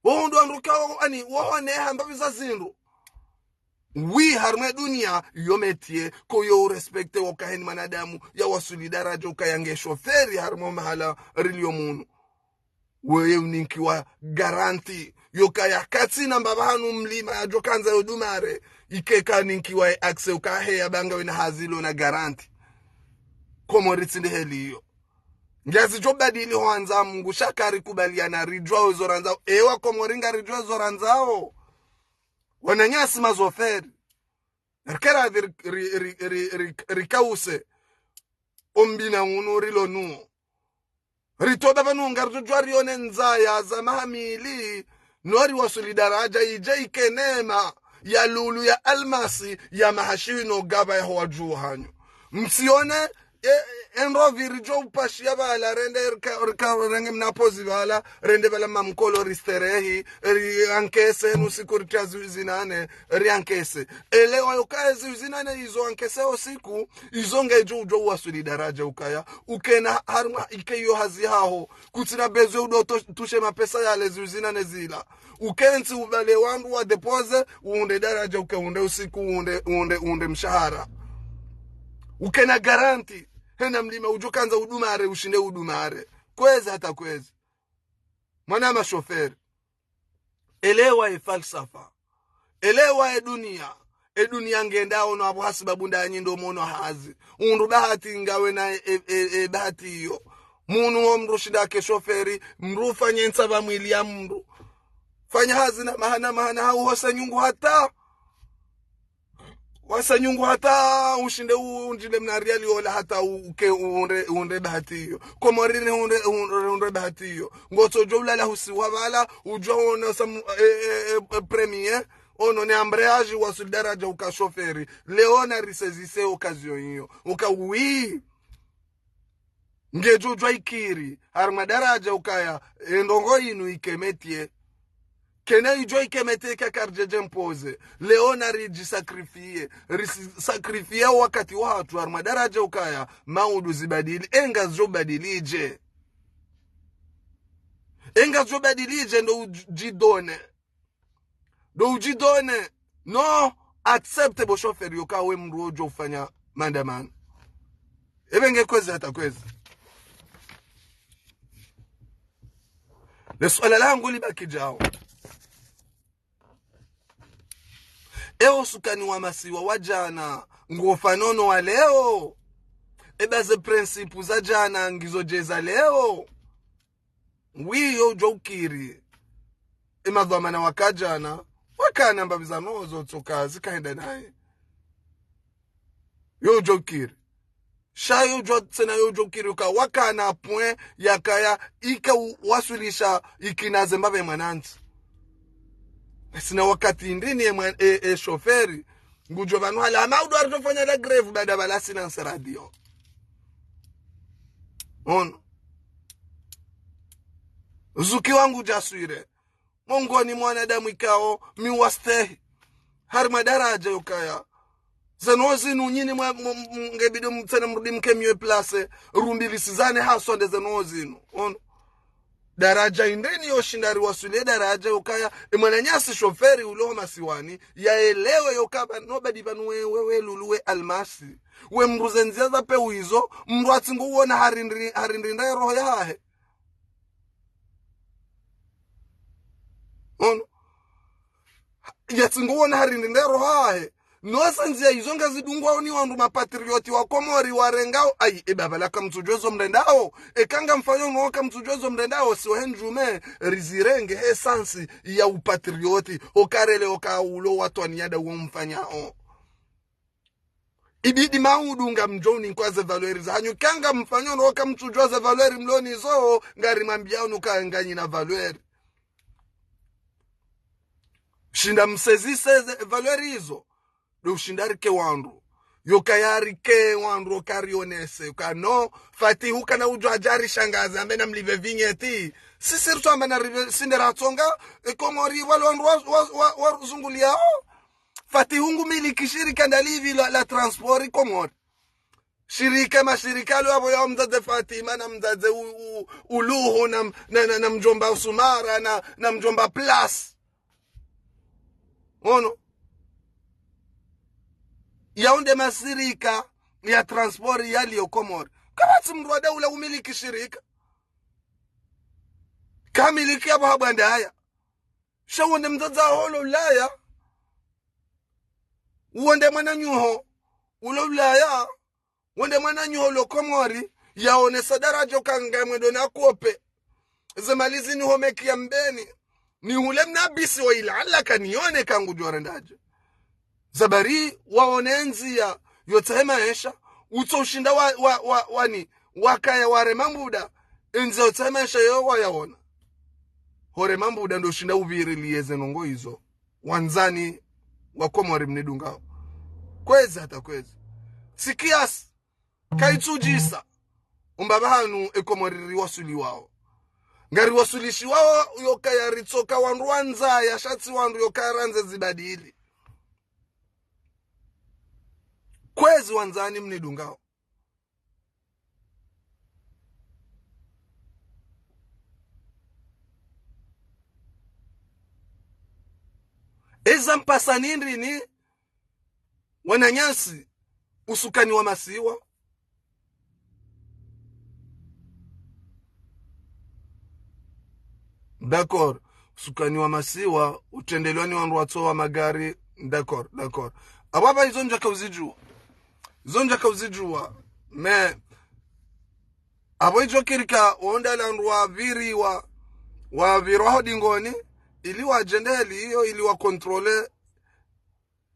Wondo wandru kao ani wahone hamba pviza zindru. Oui, harumwa dunia, yo métier, ko yo urespecte wo ukaya heni mwanadamu, ya wasuli daraja ukaya nge shoferi harumwa mahala rilio munu. Weye uninkiwa garanti. Yo ukaya katsina mbaba hanu mlima yadjo kandza yo démarrer. Ike kaninkiwa ye accès ukaya he ya banga wena hazi lo na garanti. Komori tsi nde heli iyo. Ngazidjo badili hwandza Mungu, sha kari kubaliana ridjuwa wezo randzao. Ewa Komori ngaridjuwa wezo randzao. Wananyasi mazoferi. Rikera ri, ri, ri, ri, ri, rikause. Ombi na unu rilo nuo. Ritoba pvanu ngaridjo djuwa rione ndzaya za maha mili, no riwasuli daraja idje ike neema ya lulu ya almasi ya maha shiwi no gaba ya howa dju hanyu. Mtsione, e, endrovi ridjo upashiya pvala, rende rika, rika, renge mnapozi pvala, rende pvala mamkolo risterehi, riankese, nusiku ritia zi, zinane, riankese. Ele wayo kaya zi zinane izo ankese usiku, izo ngedjo udjo uwasuli daraja ukaya. Ukena harumwa ike yo hazi haho. Kutsina besoin udo to, tushe mapesa yale zi zinane zila. Ukentsi ubale wandru wa dépose, unde daraja uke unde usiku, unde, unde, unde mshahara. Ukena garanti, hena mlima udjo kandza udémarrer, ushinde udémarrer. Kwezi hata kwezi. Mwana mashoferi. Elewa ye falsafa. Elewa ye dunia. E dunia ngendao no apvo hasibabu ndanyi ndo mono hazi. Undru bahati ngawe na e, e, e, bahati iyo. Munu wo mndru shinda ke shoferi, mndru ufanye ntsa pva mwili ya mndru. Fanya hazi na mahana, mahana hau hose nyungu hata. Wasa nyungu hata ushinde u, undjile mna riali ola hata u, uke unde, unde bahati iyo. Komori ni unde, unde, unde bahati iyo. Ngotsodjo ulala husiwa pvala, udjo ona samu, e, e, e, e, premier, ono ne embrayage wasuli daraja uka shoferi. Leo na risaisir occasion iyo. Uka oui. Ngedjo djuwa ikiri, harumwa daraja ukaya, e ndrongo inu ike métier. Kena idjo ike métier ka karidjedje imposer. Leo na ridji sacrifier, risi sacrifier wakati wahatru harumwa daraja ukaya, maudu zibadili, enga zidjo badilidje. Enga zidjo badilidje ndo udji donner. Ndo udji donner. No, accepte bo shoferi yoka we mndru odjo ufanya maandamano. Ebe nge kwezi hata kwezi. Le swala langu libaki djao. Ewo sukani wa masiwa wa djana, ngofano no wa leo. Eba ze principe za djana ngizo dje za leo. Oui, yo udjo ukiri. Emadhwamana waka djana, wakana mbapvi zanozo tsoka zikahenda naye. Yo udjo ukiri. Sha yo udjo tsena yo udjo ukiri uka wakana point yakaya ika u, wasulisha ikinaze mbapvi mwanantsi. Sina wakati ndrini e mwan, e, e shoferi. Ngudjo pvanu hala, ama udjo aridjo fanya la grève, bada pvala silence radio. Ono. Zuki wangu djaswire. Mongoni mwanadamu ikao, mi wastehi. Harumwa daraja yokaya. Zeno zinu nyinyi mwa, mwa, mwa, ngebidi mtsena mrudi mke mieux placé, rumbilisizane haswa nde zeno zinu. Ono. Daraja indrini yo shinda riwaswilie daraja yokaya, e mwananyasi shoferi ulo masiwani, yaelewe yokaba, no badi pvanu we, we, we lulu we almasi. We mndru ze ndzia za peu izo, mndru atsingo uona harindri, harindri nda roho yahahe. Ono. Yatsingo uona harindri nda roho yahahe. No ze ndzia izo ngazidungwao ni wandru mapatrioti wa Komori warengao. Ayi, e baba la kamtsudjua zo mrendao. Eka ngamfanyo no kamtsudjua zo mrendao. Si wahe ndjume, rizirenge he sens ya upatrioti. Okarele oka ulo watwani yada wo mfanyao. Ibidi maudu ngamdjo unikwa ze valeur zahanyu. Eka ngamfanyo no kamtsudjua ze valeur mlo nizo, ngarimwambiao nuka nganyina valeur. Shinda msaisir ze valeur izo. Ndo ushinda rike wandru. Yokaya rike wandru, okarionese. Oka no, Fatihu kana udjo adja rishangaze, ambe namlipve vignette. Sisi ritsamba na ripve, sinde ratsonga, e Komori, wale wandru wa, wa, wa, wa zunguliao. Fatihu ngumiliki shirika ndalipvi la, la transport Komori. Shirika, mashirika lo yapvo ya mdzadze Fatima, na mdzadze u, u, Uluhu, na, na, na, na mdjomba Usumara, na, na mdjomba Plus. Ono. Yaonde mashirika ya transport yaliyo Komori. Kapvatsi mndru wa daula umiliki shirika. Kamiliki yapvo habwandaya. Sha wonde mdzadze waho ulo Ulaya. Wonde mwananyaho ulo Ulaya. Wonde mwananyaho ulo Komori. Yaonesa daraja uka ngamwendo na kope. Zemali zinu homeki ya mbeni. Nihule mna bisi wa ilala kanione ka ngudjo rendaje. Zabari waone ndziya yotsahe maesha, utso ushinda wa, wa, wa, wani, wakaya warema mbuda, ndziya yotsahe maesha yo wayaona. Horema mbuda ndo ushinda uviri liyeze nongo izo. Wandzani wa Komori mnidungao. Kwezi hata kwezi. Sikiasi. Kaitsudjisa. Umbaba hanu e Komori riwasuliwao. Ngariwasulishiwao yokaya ritsoka wandru wandzaya sha tsi wandru yokaya randze zibadili. Kwezi wandzani mnidungao. Eza mpasa nindri ni wananyasi usukani wa masiwa. D'accord. Usukani wa masiwa, utrendelwa ni wandru watsowa magari. D'accord, d'accord. Apvo apva izo ndjaka uzidjuwa. Izo ndjaka uzidjuwa. Mais, apvo idjo kirika, wonda landru waviriwa, wavirwa ho dingoni, ili wadjendeli iyo, ili wa contrôler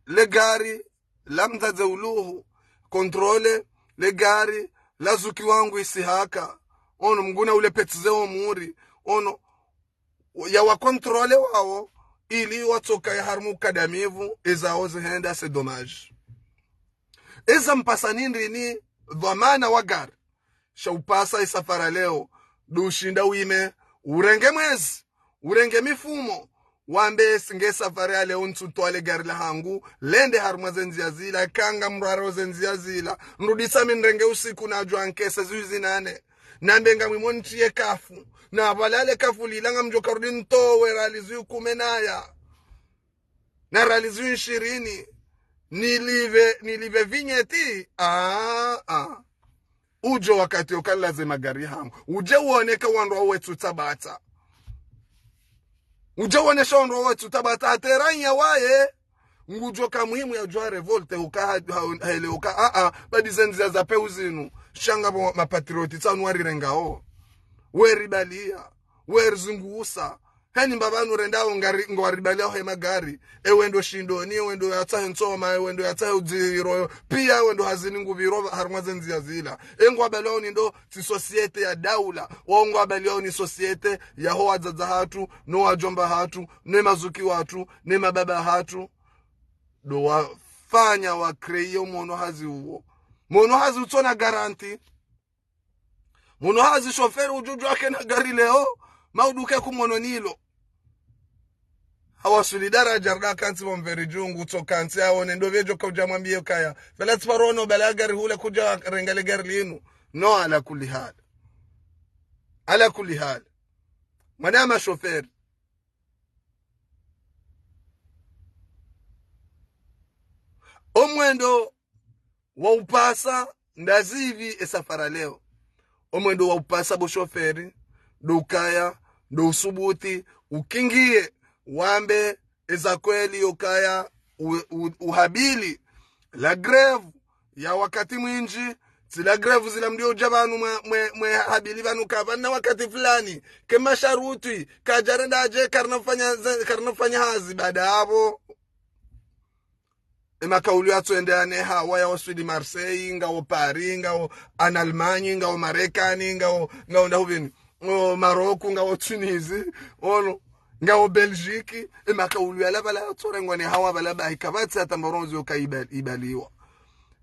le gari la mdzadze uluhu, contrôler le gari la zuki wangu Isihaka, ono mnguna ule petize wo muri, ono ya wa contrôler wawo, ili watsoka ya harimwa ukadamivu, ezao zihenda, c'est dommage. Eza mpasa nindri ni dhwamana wa gari. Sha upasa isafara leo, ndo ushinda uime, urenge mwezi, urenge mifumo, wambe esi nge safari ya leo ntsutwale gari la hangu, lende harimwa ze ndziya zila, kanga mraro ze ndziya zila, nrudisa mi nrenge usiku na djwa nkese ziwi zinane. Nambe ngamwimo ntsiye kafu, na pvalale kafu lila ngamdjoka rudi ntowe rali ziwi kume naya. Na rali ziwi nshirini, nilive, nilive vignette, ah, ah. Udjo wakati okala ze magari hangu. Udje uoneka wandru wawetsu tabata. Udje uonesha wandru wawetsu tabata, ateranya waye. Ngudjo ka muhimu ya djwa révolte, uka ha, ha, hele uka, ah, ah, badi ze ndziya za peu zinu. Sha ngapvo mapatriote tsanu warirengao. Weribaliya, werizungusa. Heni mbapvanu rendao ngari, ngwaribaliya he magari. Ewe ndo shindoni, ewe ndo yatsahe ntsoma, ewe ndo yatsahe udziro. Piya ewe ndo hazini ngupviro harimwa ze ndziya zila. E ngwabaliyaoni ndo tsi société ya daula. Wao ngwabaliyaoni société ya ho wadzadze hatru, no wadjomba hatru, ne mazuki watru, ne mababa hatru. Ndo wafanya wa créer o mwono hazi uwo. Mwono hazi utsona garantie. Mwono hazi shoferi udjudju wake na gari leo, mauduke ku mwono nilo. Hawasuli daraja rida kantsi pvo mveri djungu, tso kantsi aone, ndo pvedjo ka udja mwambiye kaya. Pvala tsi paro ono bala gari hule kudja renga le gari linu. No, ala kulli hal. Ala kulli hal. Mwana ya mashoferi. O mwendo wa upasa, ndazipvi e safara leo. O mwendo wa upasa bo shoferi, ndo ukaya, ndo usubuti, ukingiye, wambe, eza kweli yokaya, u, u, uhabili. La grève, ya wakati mwindji, tsi la grève zila mlio udja pvanu mwe, mwe, mwe habili pvanu ka pvanu na wakati fulani, ke masharutwi, kadjarenda adje, karina fanya ze, karina fanya hazi, baada apvo. E makaulu yatsoende ane hawa ya waswili Marseille, ngawo Paris, ngawo en Allemagne, ngawo Marekani, ngawo, ngawo ndahupvini. O Maroc, ngawo Tunisie, ono, ngawo Belgique, e makaulu yala pvala yatsorengwa ne hawa pvala bahi kapvatsi hata mbaronzi yoka iba, ibaliwa.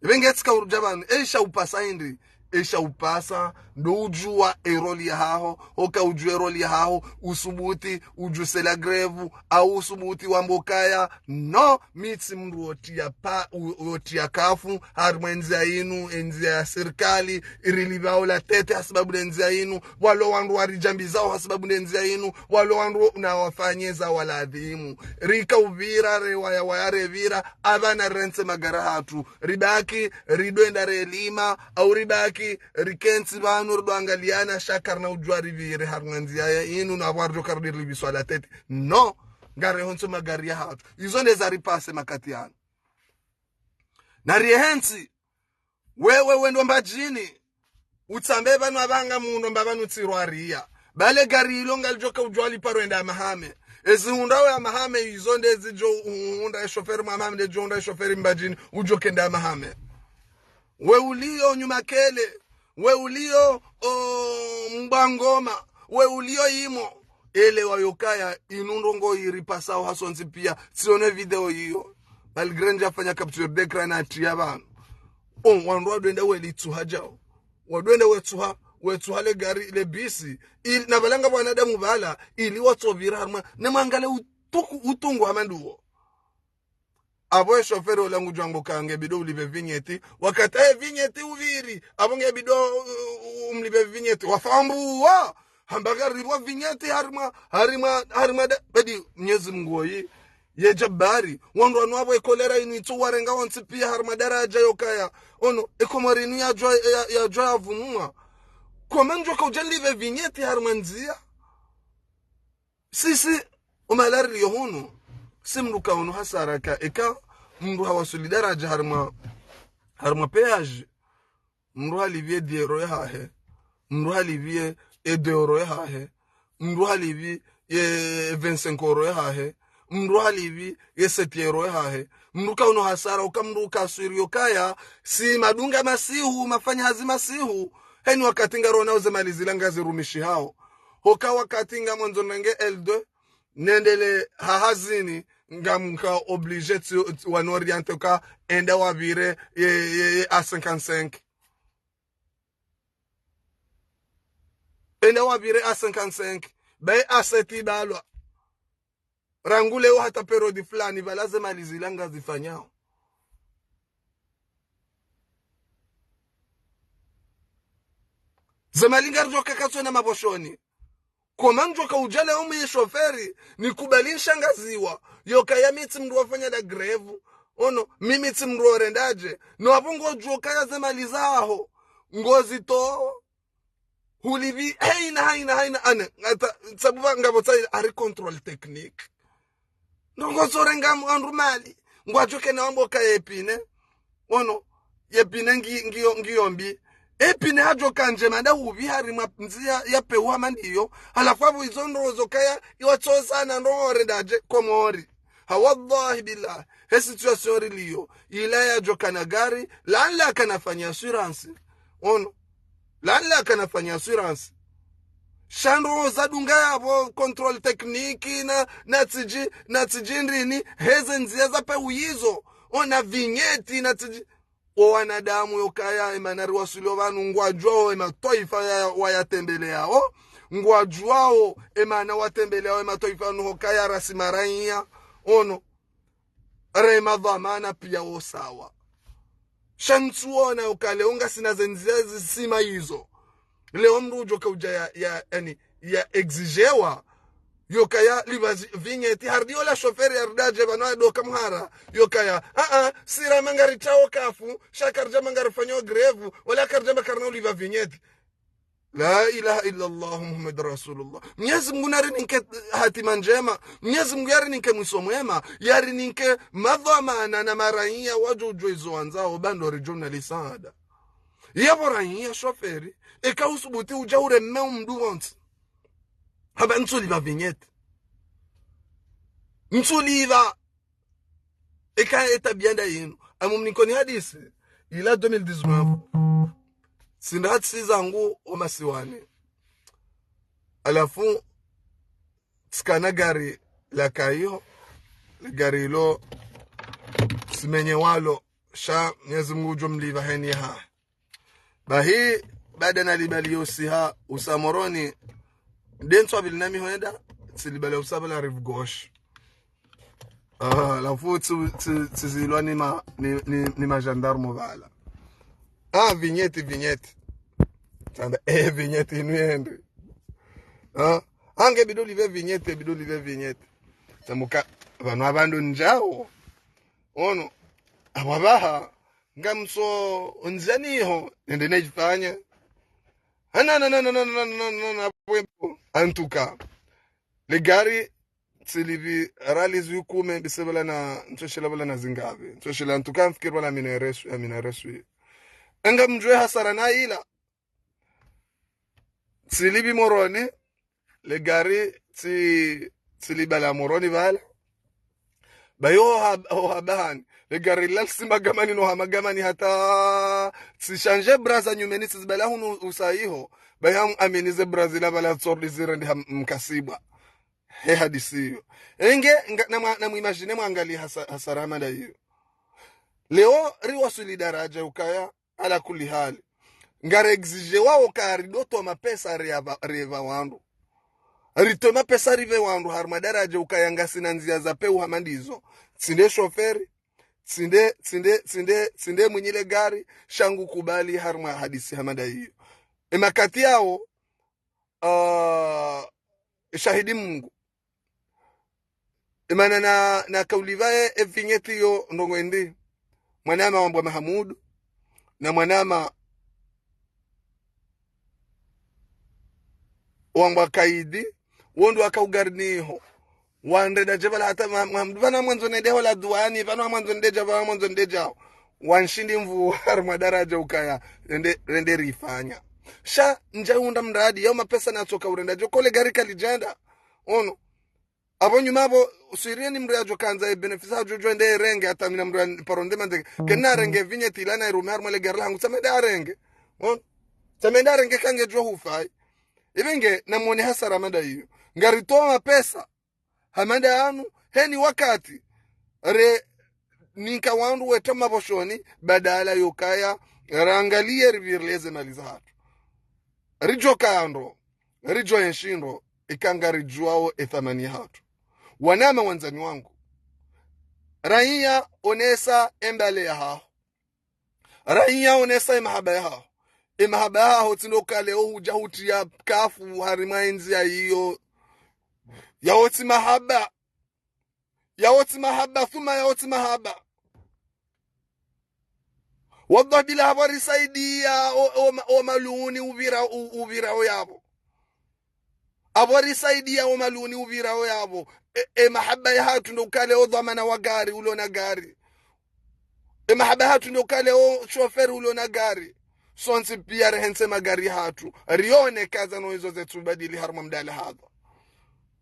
Ipve nge tsi kaulu dja pvanu, e isha upasa hindri, esha upasa, ndo udjua e rôle yahaho, oka udjua e rôle yahaho, usubuti, udjuse la grève, au usubuti wambe ukaya, non, mi tsi mndru wotia pa, u-, wotia kafu, harimwa e ndzia inu, e ndzia ya sirikali, irilipvao la tête hasababu ne ndzia inu, walo wandru waridjambizao hasababu ne ndzia inu, walo wandru na wafanye za waladhimu. Rika upvira, rewaya waya repvira, apvanu rentsi magari yahatru. Ribaki, ridwenda relima, au ribaki, rikentsi pvanu, ridwangaliana, sha karina udjua ripvire, harimwa ndzia ya inu, na pvwa ridjo karidi ripviswa la tête. Non, ngari hontsi magari yahatru. Izo nde zaripase makati yanu. Na riehentsi, wewe wendo Mbadjini, utsambe pvanu apvanga muno mba pvanu tsirwaria. Bale gari ilo ngalidjoka udjua liparo enda Hamahame. Ezi hundra we Hamahame izo nde zidjo uhundra e shoferi mwa Hamahame, nde djo hundra e shoferi Mbadjini, udjo kenda Hamahame. We ulio Nyumakele, we ulio, o, Mbwangoma, we ulio Imo. Elewa yokaya, inu ndrongo iripasao hasontsi pia, tsione video iyo. Malgré ndjafanya capture d'écran na tia pvanu. O, wandru wadwenda welitsuha djao. Wadwenda wetsuha, wetsuha le gari, le bisi. Ili, na pvala nga wanadamu pvala, ili watsopvira harimwa, ne mwangale utuku, utungu hama nduwo. Apvo e shoferi ola ngudjua ngo ka nge bidi ulipve vignette, wakati e vignette upviri, apvo nge bidi, uh, umlipve vignette, wafambuwa, hamba karilipvwa vignette harimwa, harimwa, harimwa da, badi Mnyezi Mungu oyi, ye Jabari, wandru wanu apvo e kolera inu itso warenga wontsi pia harimwa daradja yokaya, ono, e Komori inu yadjua, ya, yadjua yavumwa. Kwa mandjo ka udja nilipve vignette harimwa ndzia. Sisi, o mahala rilio hunu, si mndru ka hunu hasara ka, eka mndru hawasuli daradja harimwa, harimwa péage, mndru halipvi e dix euros yahahe, mndru halipvi e, e deux euros yahahe, mndru halipvi e vingt-cinq euros yahahe, mndru halipvi e sept euros yahahe, mndru ka hunu hasara, oka mndru kaswiri yokaya, si madunga masihu, mafanya hazi masihu, heni wakati ngarona uze mali zila ngazirumishihao. Hoka wakati ngamwandzo nenge L deux, nendele ha hazini, ngamka obligé tsi, tsi wano orienté ka enda wapvire ye, ye, ye A cinquante-cinq. Enda wapvire A cinquante-cinq. Baye A sept ibalwa. Rangu leo hata période fulani, pvala ze mali zila ngazifanyao. Ze mali ngaridjo kakatswe na mapvoshoni. Kwa mandjo ka udja leo mi shoferi, nikubali nshangaziwa, yokaya mi tsi mndru wafanya la grève, ono, mi mi tsi mndru orendadje, no apvo ngodjuo kaya ze mali zaho, ngozitowo, hulipvi, haina, haina, haina, ane, ngata, sabuba ngapvo tsayi, hari contrôle technique. Ndrongo zorenga wandru mali, ngwadjo kena wambo ka ye pine. Ono, ye pine ngi, ngiyo, ngiyo mbi. E pine hadjo ka ndjema nda upvi harimwa ndzia ya pewu hama ndiyo. Halafu apvo izo ndrongo zokaya, iwatsoza na ndrongo orendadje, Komori. Ha wallahi billah, he situation rilio, ila yadjo kana gari, lala kana fanya assurance. Ono. Lala kana fanya assurance. Sha ndrongo zadunga yapvo contrôle technique na, na tsidji, na tsidji ndrini, heze ndzia za pewu yizo. Ona vignette na tsidji. O wanadamu yokaya, emana riwaswilio pvanu, ngwadjuao ematwaifa ya, wayatembeleao. Ngwadjuao emana watembeleao ematwaifa yanu hokaya rasi maraiya. Ono. Re madhwamana pia wo sawa. Sha ntsuona yoka leo ngasina ze ndzia zisima izo. Leo mndru udjoka udja ya, ya, yani, ya exigewa. Yokaya lipva zi-, vignette, harudi ola shoferi, harudi adje pvanu adoka mhara. Yokaya, a, a, si rama ngaritsao kafu, sha karidja mba ngarifanyo grève, wala karidja mba karina ulipva vignette. La ilaha illa Allah Muhammad Rasulullah. Mnyezi Mungu narininke hatima ndjema. Mnyezi Mungu yarininke mwiso mwema. Yarininke madhwamana na maraiya wadjo udjo izo wandzao, ba ndo ridjo na lisaada. Yapvo raiya shoferi, eka usubuti udja ureme omndru wontsi. Hamba ntsulipva vignette. Ntsulipva. Eka etabiya nda yinu. Amu mnikoni hadisi. Ila deux mille dix-neuf. Tsinda hatsi zangu o masiwani. Halafu, tsikana gari laka iyo. Gari ilo, tsimenye walo. Sha, Mnyezi Mungu udjo mlipva heni ha. Bahi, baada nalibali yo usiha usa Moroni, nde ntswa pvili nami hwenda, tsilibali usa pvala rive gauche. Ah, lafu tsi-, tsi-, tsizilwa ni ma-, ni, ni, ni ma gendarme pvala. Ah, vignette, vignette. Tsamba, eh, vignette inu yende. Ah, ange biduli ve vignette, biduli ve vignette. Tsamuka, pvanu apvandru ndjao. Ono, apvo apvaha, ngamso ndzani ho, nende nejifanya. Ana, na, na, na, na, na, na, na, na, na, En tout cas, le gari, tsilipvi riali zihwi kume, bise pvala na, ntsoshela pvala na zingapvi. Ntsoshela, en tout cas, mfikiri pvala mina resu, ya mina resu. Enga mdjuwe hasara na ila. Tsilipvi Moroni, le gari, tsi-, tsilibala Moroni pvala. Bayo ha-, ho habahani. Le gari la lisi Magamani no ha Magamani hata tsishanje bras za nyumeni tsizibala hunu usa iho. Bayo ham amini ze bras la pvala tsordi zirende ha m-, mkasibwa. He hadisi iyo. Enge, nga-, na mwa-, na mwimagine mwangalie hasa-, hasara hama nda iyo. Leo riwaswili daraja ukaya, ala kulli hali. Ngari exige wao ka ridotowa mapesa riapva-, riepva wandru. Ritowe mapesa ripve wandru harumwa daraja ukaya ngasina ndzia za pewu hama ndizo. Tsinde shoferi, tsinde, tsinde, tsinde, tsinde mwinyi le gari, sha ngukubali harumwa hadisi hama nda iyo. Emakati yao, ah, shahidi Mungu. Emana na, na kauli pvaye e vignette yo ndrongoo endi. Mwanama wambwa Mahamudu, na mwanama wambwa Kaidi, wo ndo waka ugarini ho. Wandrenda dje pvala hata Ma-, Mahamudu, pvanu mwandzo nende ho la duani, pvanu mwandzo nende dja, pvanu mwandzo nende djao. Wanshindi mvu harumwa daraja ukaya, rende, rende rifanya. Sha, ndja unda mradi, yao mapesa natsoka urenda djo, ko le gari kalidjenda. Ono. Apvo nyuma apvo, uswiriye ni mdru yadjo kandza ye bénéfice hadjo djo ende erenge, hata mina mdru ya paro nde mandeke. Kena arenge vignette ila na irume harumwa le gari la hangu, tsamende arenge. Ono. Tsamende arenge kange djo hufai. Ipvenge, na mwone hasara hama nda iyo. Ngaritowa mapesa hama nda yanu, heni wakati, re ninka wandru weta mapvoshoni, badala yokaya, rangaliye ripvirile ze mali zahatru. Ridjo kaya ndro, ridjo enshi ndro, ika ngaridjuwao e thamani yahatru. Wanama wandzani wangu. Raiya onesa e mbale yahaho. Raiya onesa e mahaba yahaho. E mahaba yahaho tsi ndo ka leo hudja hutriya kafu harimwa e ndzia iyo. Yao tsi mahaba. Yao tsi mahaba, thumma yao tsi mahaba. Wallahi bila apvo risaidiya o, o, o maluni upvira, u-, upvira o yapvo. Apvo risaidiya o maluni upvira o yapvo. E, e mahaba yahatru ndo ka leo dhwamana wa gari, ulo na gari. E mahaba yahatru ndo ka leo shoferi ulo na gari. Sontsi piya rehentse magari yahatru. Rione kaza no izo zetsu badili harumwa mdale hadha.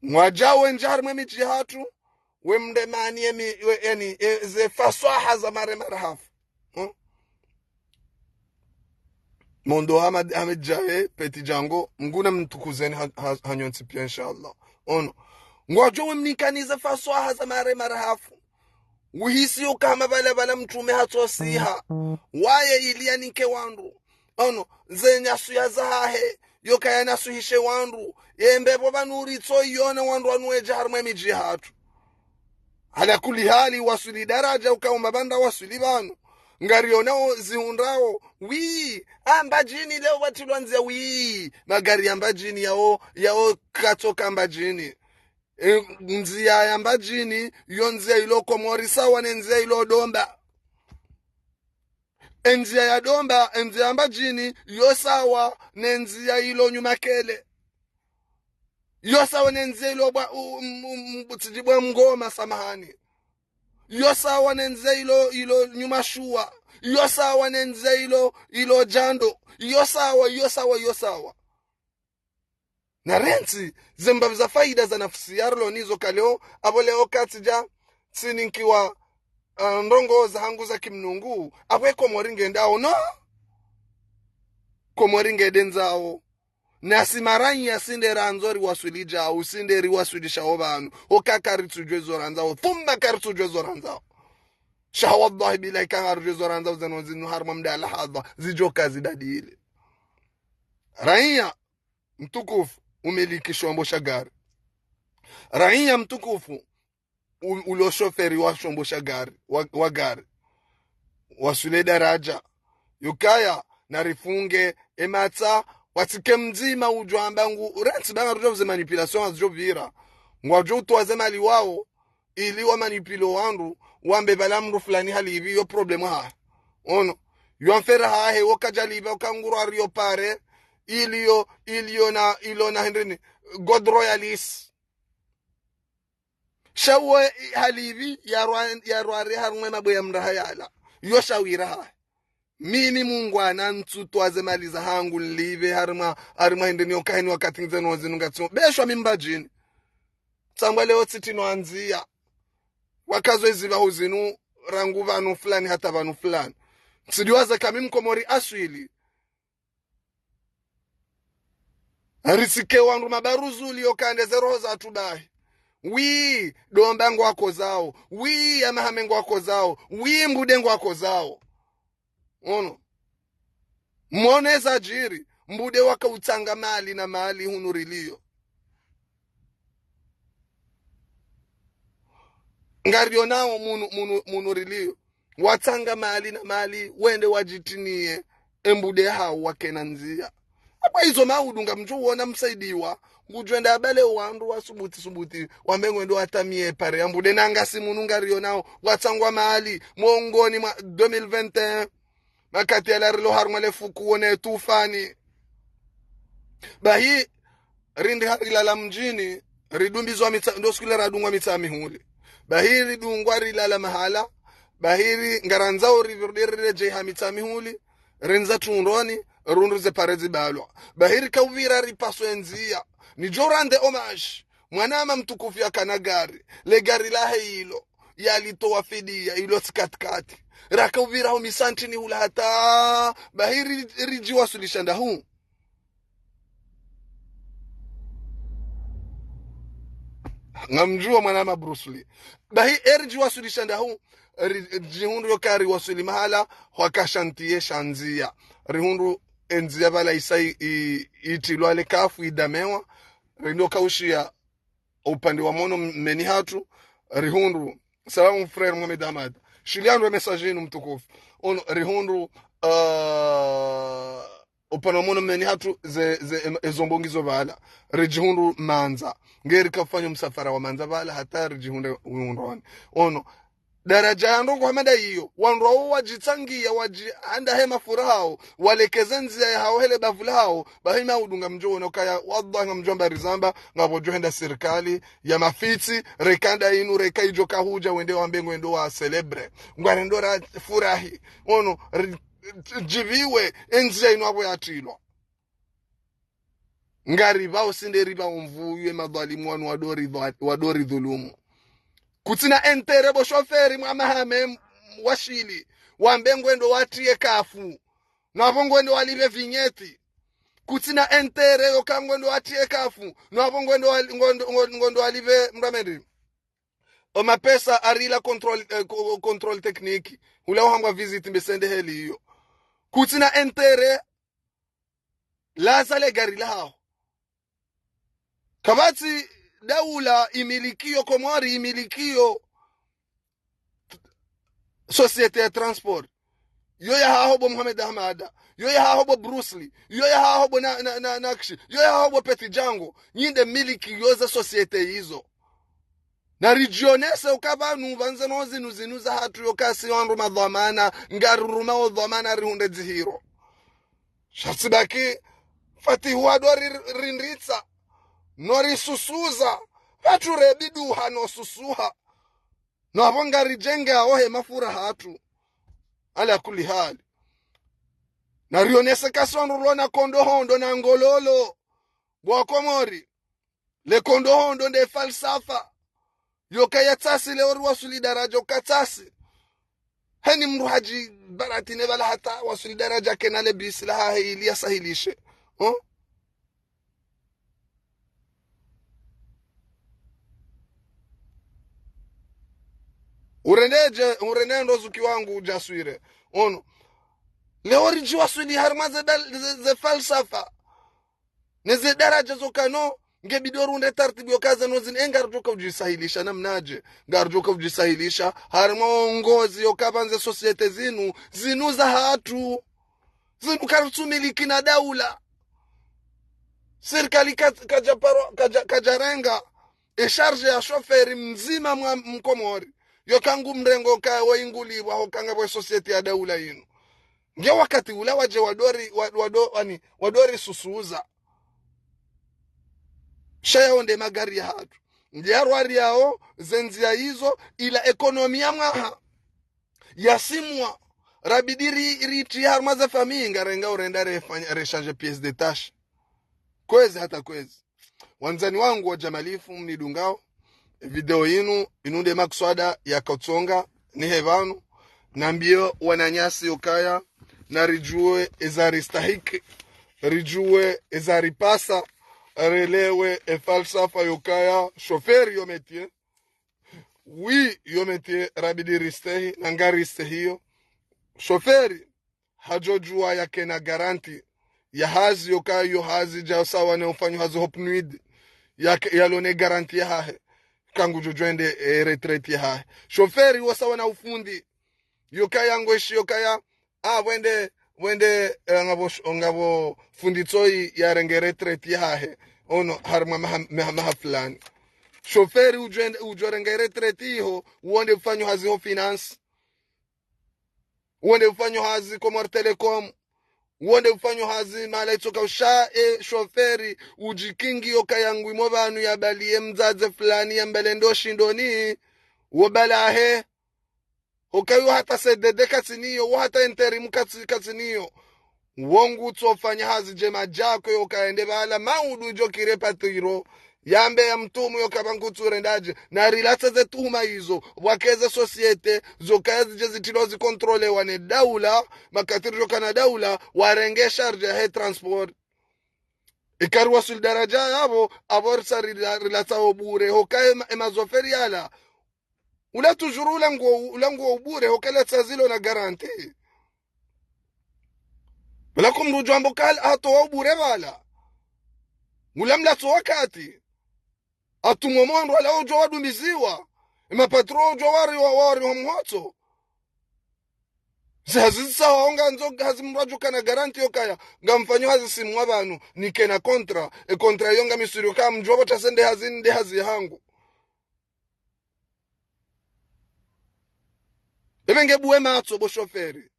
Mwadja wendji harumwa e midji yahatru. We mdemani emi, we, yani, e, ze faswaha za mare marahafu. Hmm? Mondo Hamad, Hamad Jahe, Petit Django, Mngu na mtukuzeni ha, ha, hanyu ntsi piya, inshallah. Ono. Ngwadjo we mnikanize faswaha za mare marahafu. Uhisi uka hama pvala pvala mtrume hatsosiha. Waye ili yanike wandru. Ono, ze nyasuya zahahe, yokaya nasuhishe wandru, ye mbepvo pvanu ritso iyona wandru wanu wedja harumwa e midji yahatru. Ala kulli hali waswili daraja uka umba pvandra waswili pvanu. Ngarionao zihundrao, wi, a Mbadjini leo pvatrilwa ndzia wi, magari ya Mbadjini yao, yao katsoka Mbadjini. E, ndzia ya Mbadjini, yo ndzia ilo Komori sawa ne ndzia ilo Domba. E ndzia ya Domba, e ndzia ya Mbadjini, yo sawa ne ndzia ilo Nyumakele. Yo sawa ne ndzia ilo bwa, u-, m-, m-, m-, tsidjibwa Mngoma, samahani. Yo sawa ne ndzia ilo, ilo Nyumashuwa. Yo sawa ne ndzia ilo, ilo Djando. Yo sawa, yo sawa, yo sawa. Na rentsi, ze mbapvi za faida za nafsi ya rilo nizo ka leo, apvo leo katsidja, tsininkiwa, ah, ndrongoo zahangu za kimnungu, apvo e Komori ngendao, no? Komori ngedendzao. Nasi maraiya si nde randzo riwaswili djao, si nde riwaswilisha o pvanu, oka karitsudjuwa zo randzao, thumma karitsudjuwa zo randzao. Sha wallahi billahi, ka ngarudjo zo randza uzeno zinu harumwa mdala hadha, zidjoka zidadili. Raiya mtukufu umiliki shombo sha gari. Raiya mtukufu u-, ulo shoferi wa shombo sha gari, wa, wa gari. Waswili daraja yukaya narifunge ematsa, watsike mdzima udjo amba ngu, rentsi ba ngarudjo vuze manipulation, ngwadjo pvira. Ngwadjo utowa ze mali wawo, ili wa manipule wandru, wambe bala mndru fulani halipvi, yo problème hahe. Ono. Yo mfera hahe, wo kadja lipva, uka nguro ari yo pare, ili yo, ili yo na, ilo na hindrini, godro ya lisi. Sha uwo halipvi, yarwa-, yarware harumwa emabwe ya mraha yala. Yo shawira hahe. Mimi mungwana ntsu towa ze mali zahangu nlipve harumwa, harumwa hindrini yo kahini wakati nguzeno zinu ngatso. Beshwa mi Mbadjini. Tsangwa leo tsitsi no andzia. Wakazo iziba huzinu rangu pvanu fulani hata pvanu fulani. Ntsi diwaza ka mi mkomori aswili. Ritsike wandru mabaruzuli yo kande ze roho zatru bahi. Wi, Domba ngwakozao. Wi, ya Mahame ngwakozao. Wi, Mbude ngwakozao. Ono. Mwone zadjiri, Mbude waka utsanga mali na mali hunu riliyo. Ngariyo nao munu, munu, munu riliyo. Watsanga mali na mali, wende wadjitiniye, e Mbude hawo wakena ndzia. Apvo izo maudu ngamdjo uona msaidiwa, ngudjo enda abale wandru wasubuti subuti, wambe ngwendo watamiye pare ya Mbude nangasi munu ngariyo nao, watsangwa mali, mongoni mwa deux mille vingt et un. Makati yala rilo harumwa le fuku wone tufani. Bahi, rindri harilala mdjini, ridumbizwa Mitsa-, ndo siku ile radungwa Mitsamihuli. Bahi ridungwa rilala mahala, bahi ri-, ngarandzao ripvirudi riredjei ha Mitsamihuli, rindza Tundroni, rihundru ze pare zibalwa. Bahi rika upvira ripaswe ndzia. Nidjo rendre hommage. Mwanama mtukufu yakana gari, le gari lahe ilo, yalitowa fidiya, ilo tsi katikati. Raka upvira ho Misantini hula hata, bahi ri-, ridjiwaswilisha ndahu. Ngamdjuwa mwanama Bruce Lee. Bahi eridjiwaswilisha ndahu, ri-, ridjihundru yoka riwaswili mahala, hwaka shantiye sha ndzia. Rihundru e ndzia pvala isa i-, i-, itilwa le kafu idamewa, rindo kaushiya upande wa mono mmeni hatru, rihundru. Salamu frère Mohamed Ahmad. Shiliandro message inu mtukufu. Ono, rihundru, ah, upande wa mono mmeni hatru ze, ze, em-, ezo mbongi zo pvala. Ridjihundru Mandza. Ngeri kafanya msafara wa Mandza pvala, hata ridjihundre Undroni. Ono, daraja ya ndrongo hama nda iyo, wandru wawo wadjitsangiya, wadji-, handa he mafura hawo, walekeze ndzia yahawo hele bavu lahawo, bahi maudu ngamdjo wona ukaya, wallahi ngamdjo amba rizamba, ngapvo djo henda sirikali ya mafitsi, reka nda inu, reka idjo kahudja, wende wambe ngwendo wa célébrer. Ngwarendo ra furahi, ono, ri-, djiviwe, e ndzia inu apvo yatilwa. Ngaripvao sinde ripvao mvuyu e madhwalimu wanu wadori dhwa-, wadori dhulumu. Kutsina intérêt bo shoferi mwa Mahame m-, wa Shili, wambe ngwendo watiye kafu. Napvo ngwendo walipve vignette. Kutsina intérêt yoka ngwendo watiye kafu. Napvo ngwendo wali-, ngwendo, ngwendo, ngwendo walipve mrameri. O mapesa arila contrôle, eh, co-, contrôle technique. Hula uhambwa visite mbe sende heli iyo. Kutsina intérêt laza le gari lahaho. Kapvatsi daula imilikiyo Komori, imilikiyo société ya transport. Yo yahaho bo Mohamed Ahmada. Yo yahaho bo Bruce Lee. Yo yahaho bo na, na, na, Nakshi. Yo yahaho bo Petit Django. Nyi nde milikiyo ze société izo. Naridjionese uka pvanu pvandze no zinu zinu zahatru yoka si wandru madhwamana, ngaruruma o dhwamana rihundre dzihiro. Sha tsibaki, Fatihu wado ri-, rindritsa, no risusuza, pvatsu rebiduha no susuha. No apvo ngaridjengao he mafura hatru. Ala kulli hali. Narionese kasi wandru rilo na kondohondo na ngololo. Bo Wakomori. Le kondohondo nde falsafa. Yoka ya tsasi leo riwaswili daraja uka tsasi. Heni mndru hadjibaratine pvala hata waswili daraja kena le bisi lahahe ili yasahilishe. Huh? Urendedje, urende ndo zuki wangu djaswire. Ono. Leo ridjiwaswili harumwa ze dal-, ze, ze falsafa. Ne ze daraja zo kano, nge bidi urunde tartibu yo kaza no zinu, e ngaridjoka udjisahilisha namnadje, ngaridjoka udjisahilisha, harumwa uongozi yo kapvandze société zinu, zinu za hatru, zinu karitsumiliki na daula. Sirikali ka-, kadja paro-, kadja, kadjarenga, e charge ya shoferi mdzima mwa Mkomori, yo kangu mrengo ka wo ingulibwa ho kanga bwe société ya daula inu. Nge wakati ula wadje wadori, wa-, wado-, wani, wadori susuza. Sha yao nde magari ya hatru. Nge arwari yao, ze ndzia izo, ila ekonomi ya mwaha. Ya simwa. Rabidi ri, ritsi harumwa ze famille, ngarenga urenda refanya, rechange pièce détachée. Kwezi hata kwezi. Wandzani wangu wa djamalifu mnidungao, video inu, inu nde makswada ya katsonga, nihe pvanu, nambiyo wananyasi yo kaya, na ridjuwe eza ristahiki, ridjuwe eza ripasa, relewe e falsafa yo kaya, shoferi yo métier, oui, yo métier, rabidi ristehi, na ngaristehiyo. Shoferi, hadjodjuwa yakena garanti ya hazi yo kaya yo hazi dja sawa ne ufanyo hazi hopvwa nuit. Ya ke-, yalo ne garanti ya hahe. Kangu djodjwende, e, retraite ya hahe. Shoferi wo sawa na ufundi. Yo kaya ngoishi yo kaya. A, wende, wende, e, ngapvo sh-, ngapvo fundi tsoi yarenge retraite ya hahe. Ono, harumwa maha, maha, maha fulani. Shoferi udjwende, udjorenge retraite iho, wonde ufanyo hazi ho finance. Wonde ufanyo hazi Comores Telecom. Wonde ufanyo hazi mahala itsoka usha e shoferi udjikingi yo kaya ngwimo pvanu yabaliye mdzadze fulani yambele ndo shindoni. Wo bala he. Ho kaya wo hata C D D katsiniyo, wo hata intérim katsi-, katsiniyo. Wo ngutsofanya hazi djema djako yo kaya nde pvala maudu idjo kire patiro. Yambe ya mtumu yo kaya pvanu kutsu rendadje. Na rilatse ze tuhuma izo. Pvwakeze société. Zo kaya zidje zitilwa zikontrolewa ne daula. Makati ridjoka na daula. Warenge charge ya he transport. Ikari waswili daraja yapvo. Apvo risa rila-, rilatsa wo bure. Ho kaya ema-, emazoferi yala. Ula toujours ula nguo, ula nguo ubure, ho kala tsa zilo na garanti. Pvala ko mndru udjo amba kala hatowa ubure pvala. Ula mlatso wakati. Atumwa mwandru wala udjo wadumbiziwa. Emapatro udjo wari wa, wari wa mhotso. Ze hazi zisa waonga ndzo hazi mndru adjo kana garanti yo kaya. Ngamfanyo hazi simwa pvanu, nikena kontra. E kontra yo ngamiswiri yo kaya mdjuwa pvo tase nde hazi, nde hazi ya hangu. Ebe nge buwe matso bo shoferi.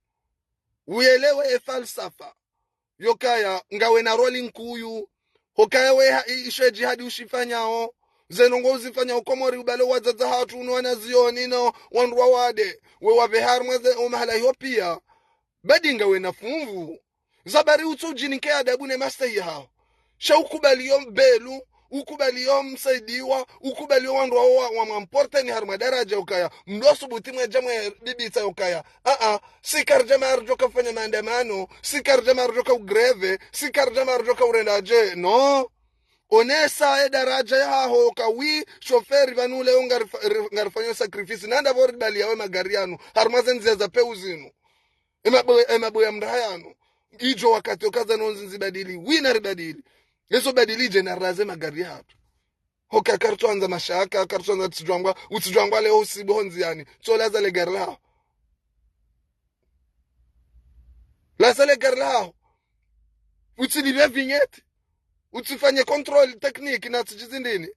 Uyelewe e falsafa. Yo kaya, ngawe na roli nkuyu. Ho kaya we ha, i, ishe jihadi ushifanyao. Ze ndrongo uzifanyao Komori ubale wadzadze hatru uno wana zioni no wandru wawade. We wapve harumwa ze o mahala yo piya. Badi ngawe na funvu. Zabari utso udjinike adabu ne mastehi yaho. Sha ukubaliyo mbelu, ukubaliyo msaidiwa, ukubaliyo wandru wa, wa, wa mwamporteni harumwa daraja ukaya. Mndru subuti mwedja mwe bibitsa ukaya. A, a, si karidja maridjoka ufanya maandamano, si karidja maridjoka ugreve, si karidja maridjoka urenda dje. No. Onesa e daraja yaho uka wi, shoferi pvanu leo ngarifa-, ri-, ngarifanyo sacrifice. Nanda pvo ribaliya we magari yanu, harumwa ze ndzia za pewu zinu. Emabo-, emabo ya mraha yanu. Idjo wakati okaza no nzi nzibadili. Wina ribadili. Ezo badili dje na raze magari hatru. Hoka karitsoandza mashaka, karitsoandza tsidjwangwa, utsidjwangwa leo usibu ho ndziani. Tso laza le gari laho. Laza le gari laho. Utsilipve vignette. Utsifanye contrôle technique na tsidjizi ndini.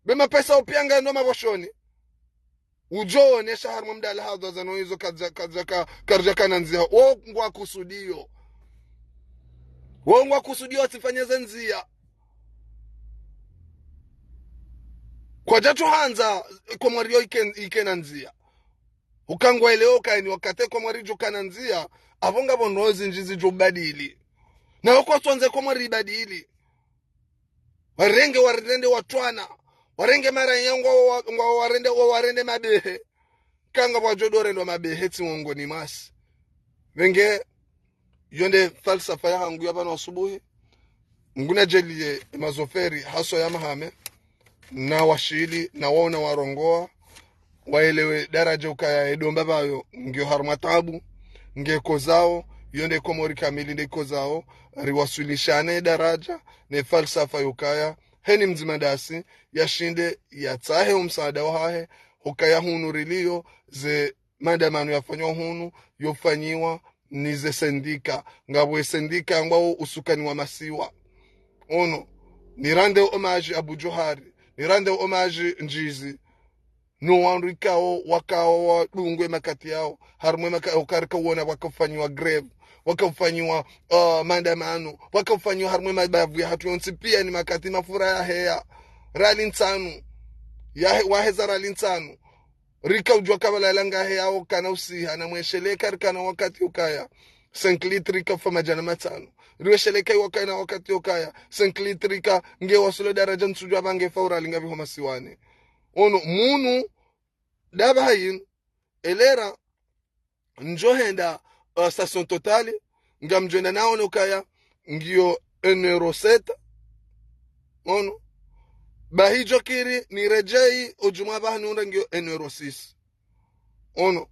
Be mapesa upiya nga no mapvoshoni. Udjo onesha harumwa mdala hadhwa za no izo kadja, kadja ka, karidja kana ndzia. Wo ngwa kusudiyo. Wo ngwa kusudiyo atsifanye ze ndzia. Kwadja tsu handza, e, Komori yo ike, ikena ndzia. Uka ngwelewo kaini wakati Komori djukana ndzia, apvo ngapvo ndrongo zindji zidjo badili. Na wo kwatsondze Komori ibadili. Warenge warende watwana. Warenge maranya ngwa wa-, ngwa warende, wa warende mabehe. Kanga pvwadjo dorendwa mabehe tsi wongoni masi. Pvenge, yo nde falsafa yahangu ya pvanu asubuhi. Nguna djeliye emazoferi haswa ya mahame. Na washili, na waona warongoa. waelewe daraja ukaya edomba pvayo ngiyo harumwa tabu, ngekozao, yo nde Komori kamili ndekozao, riwaswilishane daraja, ne falsafa yukaya, heni mdzima ndasi, yashinde, yatsahe omsaada wahahe, hukaya hunu riliyo, ze maandamano yafanywa hunu, yofanyiwa, ni ze sendika, ngapvo e sendika ngwao usukani wa masiwa. Ono, ni rende hommage Abu Djohari, ni rende hommage Ndjizi, no wandru ikao wakao wadungwe makati yao, harumwe maka-, ukarika uona wakafanyiwa grève, wakafanyiwa, uh, maandamano, wakafanyiwa harumwe mabavu yahatru yontsi pia ni makati mafura yaheya, rali ntsanu, yahe-, waheza rali ntsanu. Rika udjua kabala yalanga heyao kana usiha, na mwesheleka rikana wakati ukaya cinq litres rika fa madjana matsanu. Riwesheleka iwakana wakati ukaya cinq litres rika nge wasulo daraja ntsudjua pvange fa urali ngapvi ho masiwani. Ono munu daba hayinu, elera ndjo henda, uh, station Total, ngamdjo enda naone ukaya ngiyo un euro sept. Ono. Bahi djo kiri ni redjei, odjumwa baha niundra ngiyo un euro six. Ono.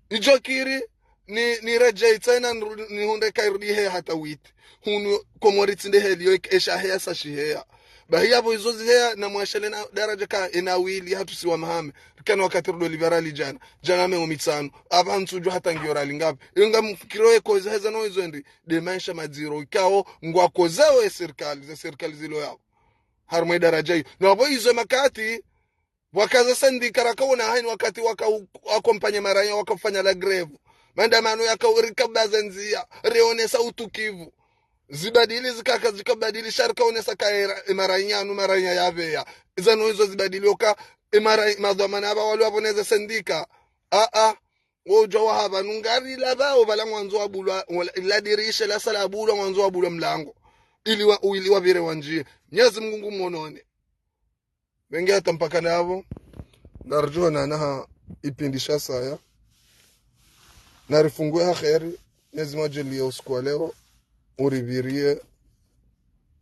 Idjo kiri ni, ni redjei tsena nru-, nihundre kairudi he hata huit. Hunu Komori tsi nde heli yo esha heya sa shiheya. Bahi yapvo izo ziheya na mwashele na daraja ka ena wili hatru siwa mahame. Rikana wakati rudo libera li djana. Djana meo mitsanu. Apvaha ntsudjua hata ngiyo rali ngapvi. Iyo ngamfikiro ye kozi heza no izo ndi. Nde maesha madziro. Ikao ngwakozao e sirikali. Ze sirikali zilo yapvo. Harumwe daraja iyo. No apvo izo makati. Wakaza sendika rakaona heni wakati waka u-, akompanye maranya, waka ufanya la grève. Maandamano yaka urika baza ndzia, rionesa utukivu. Zibadili zikaka zikabadili sha rikaonesa ka era, e maranya anu, maranya yaveya. Iza no izo zibadili oka, e mara-, madhwamana aba wali wavoneze sendika. A, a, wodjua wahapva nungari la bao bala ngwandzo wabulwa, wala-, la dirisha la sala abulwa ngwandzo wabulwa mlango. Ili wa, ili wavire wandjie. Mnyezi Mungu ngumonone. Pvenge hata mpaka napvo, ngarudjuwa na naha ipindi sha saya. Narifungue ha kheri, Mnyezi Mungu adjaliye usiku wa leo, uripvirie,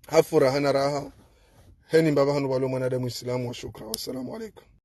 ha furaha na raha, heni mbapvi hanu pvalo mwanadamu Islamu wa shukra. Wassalamu alaikum.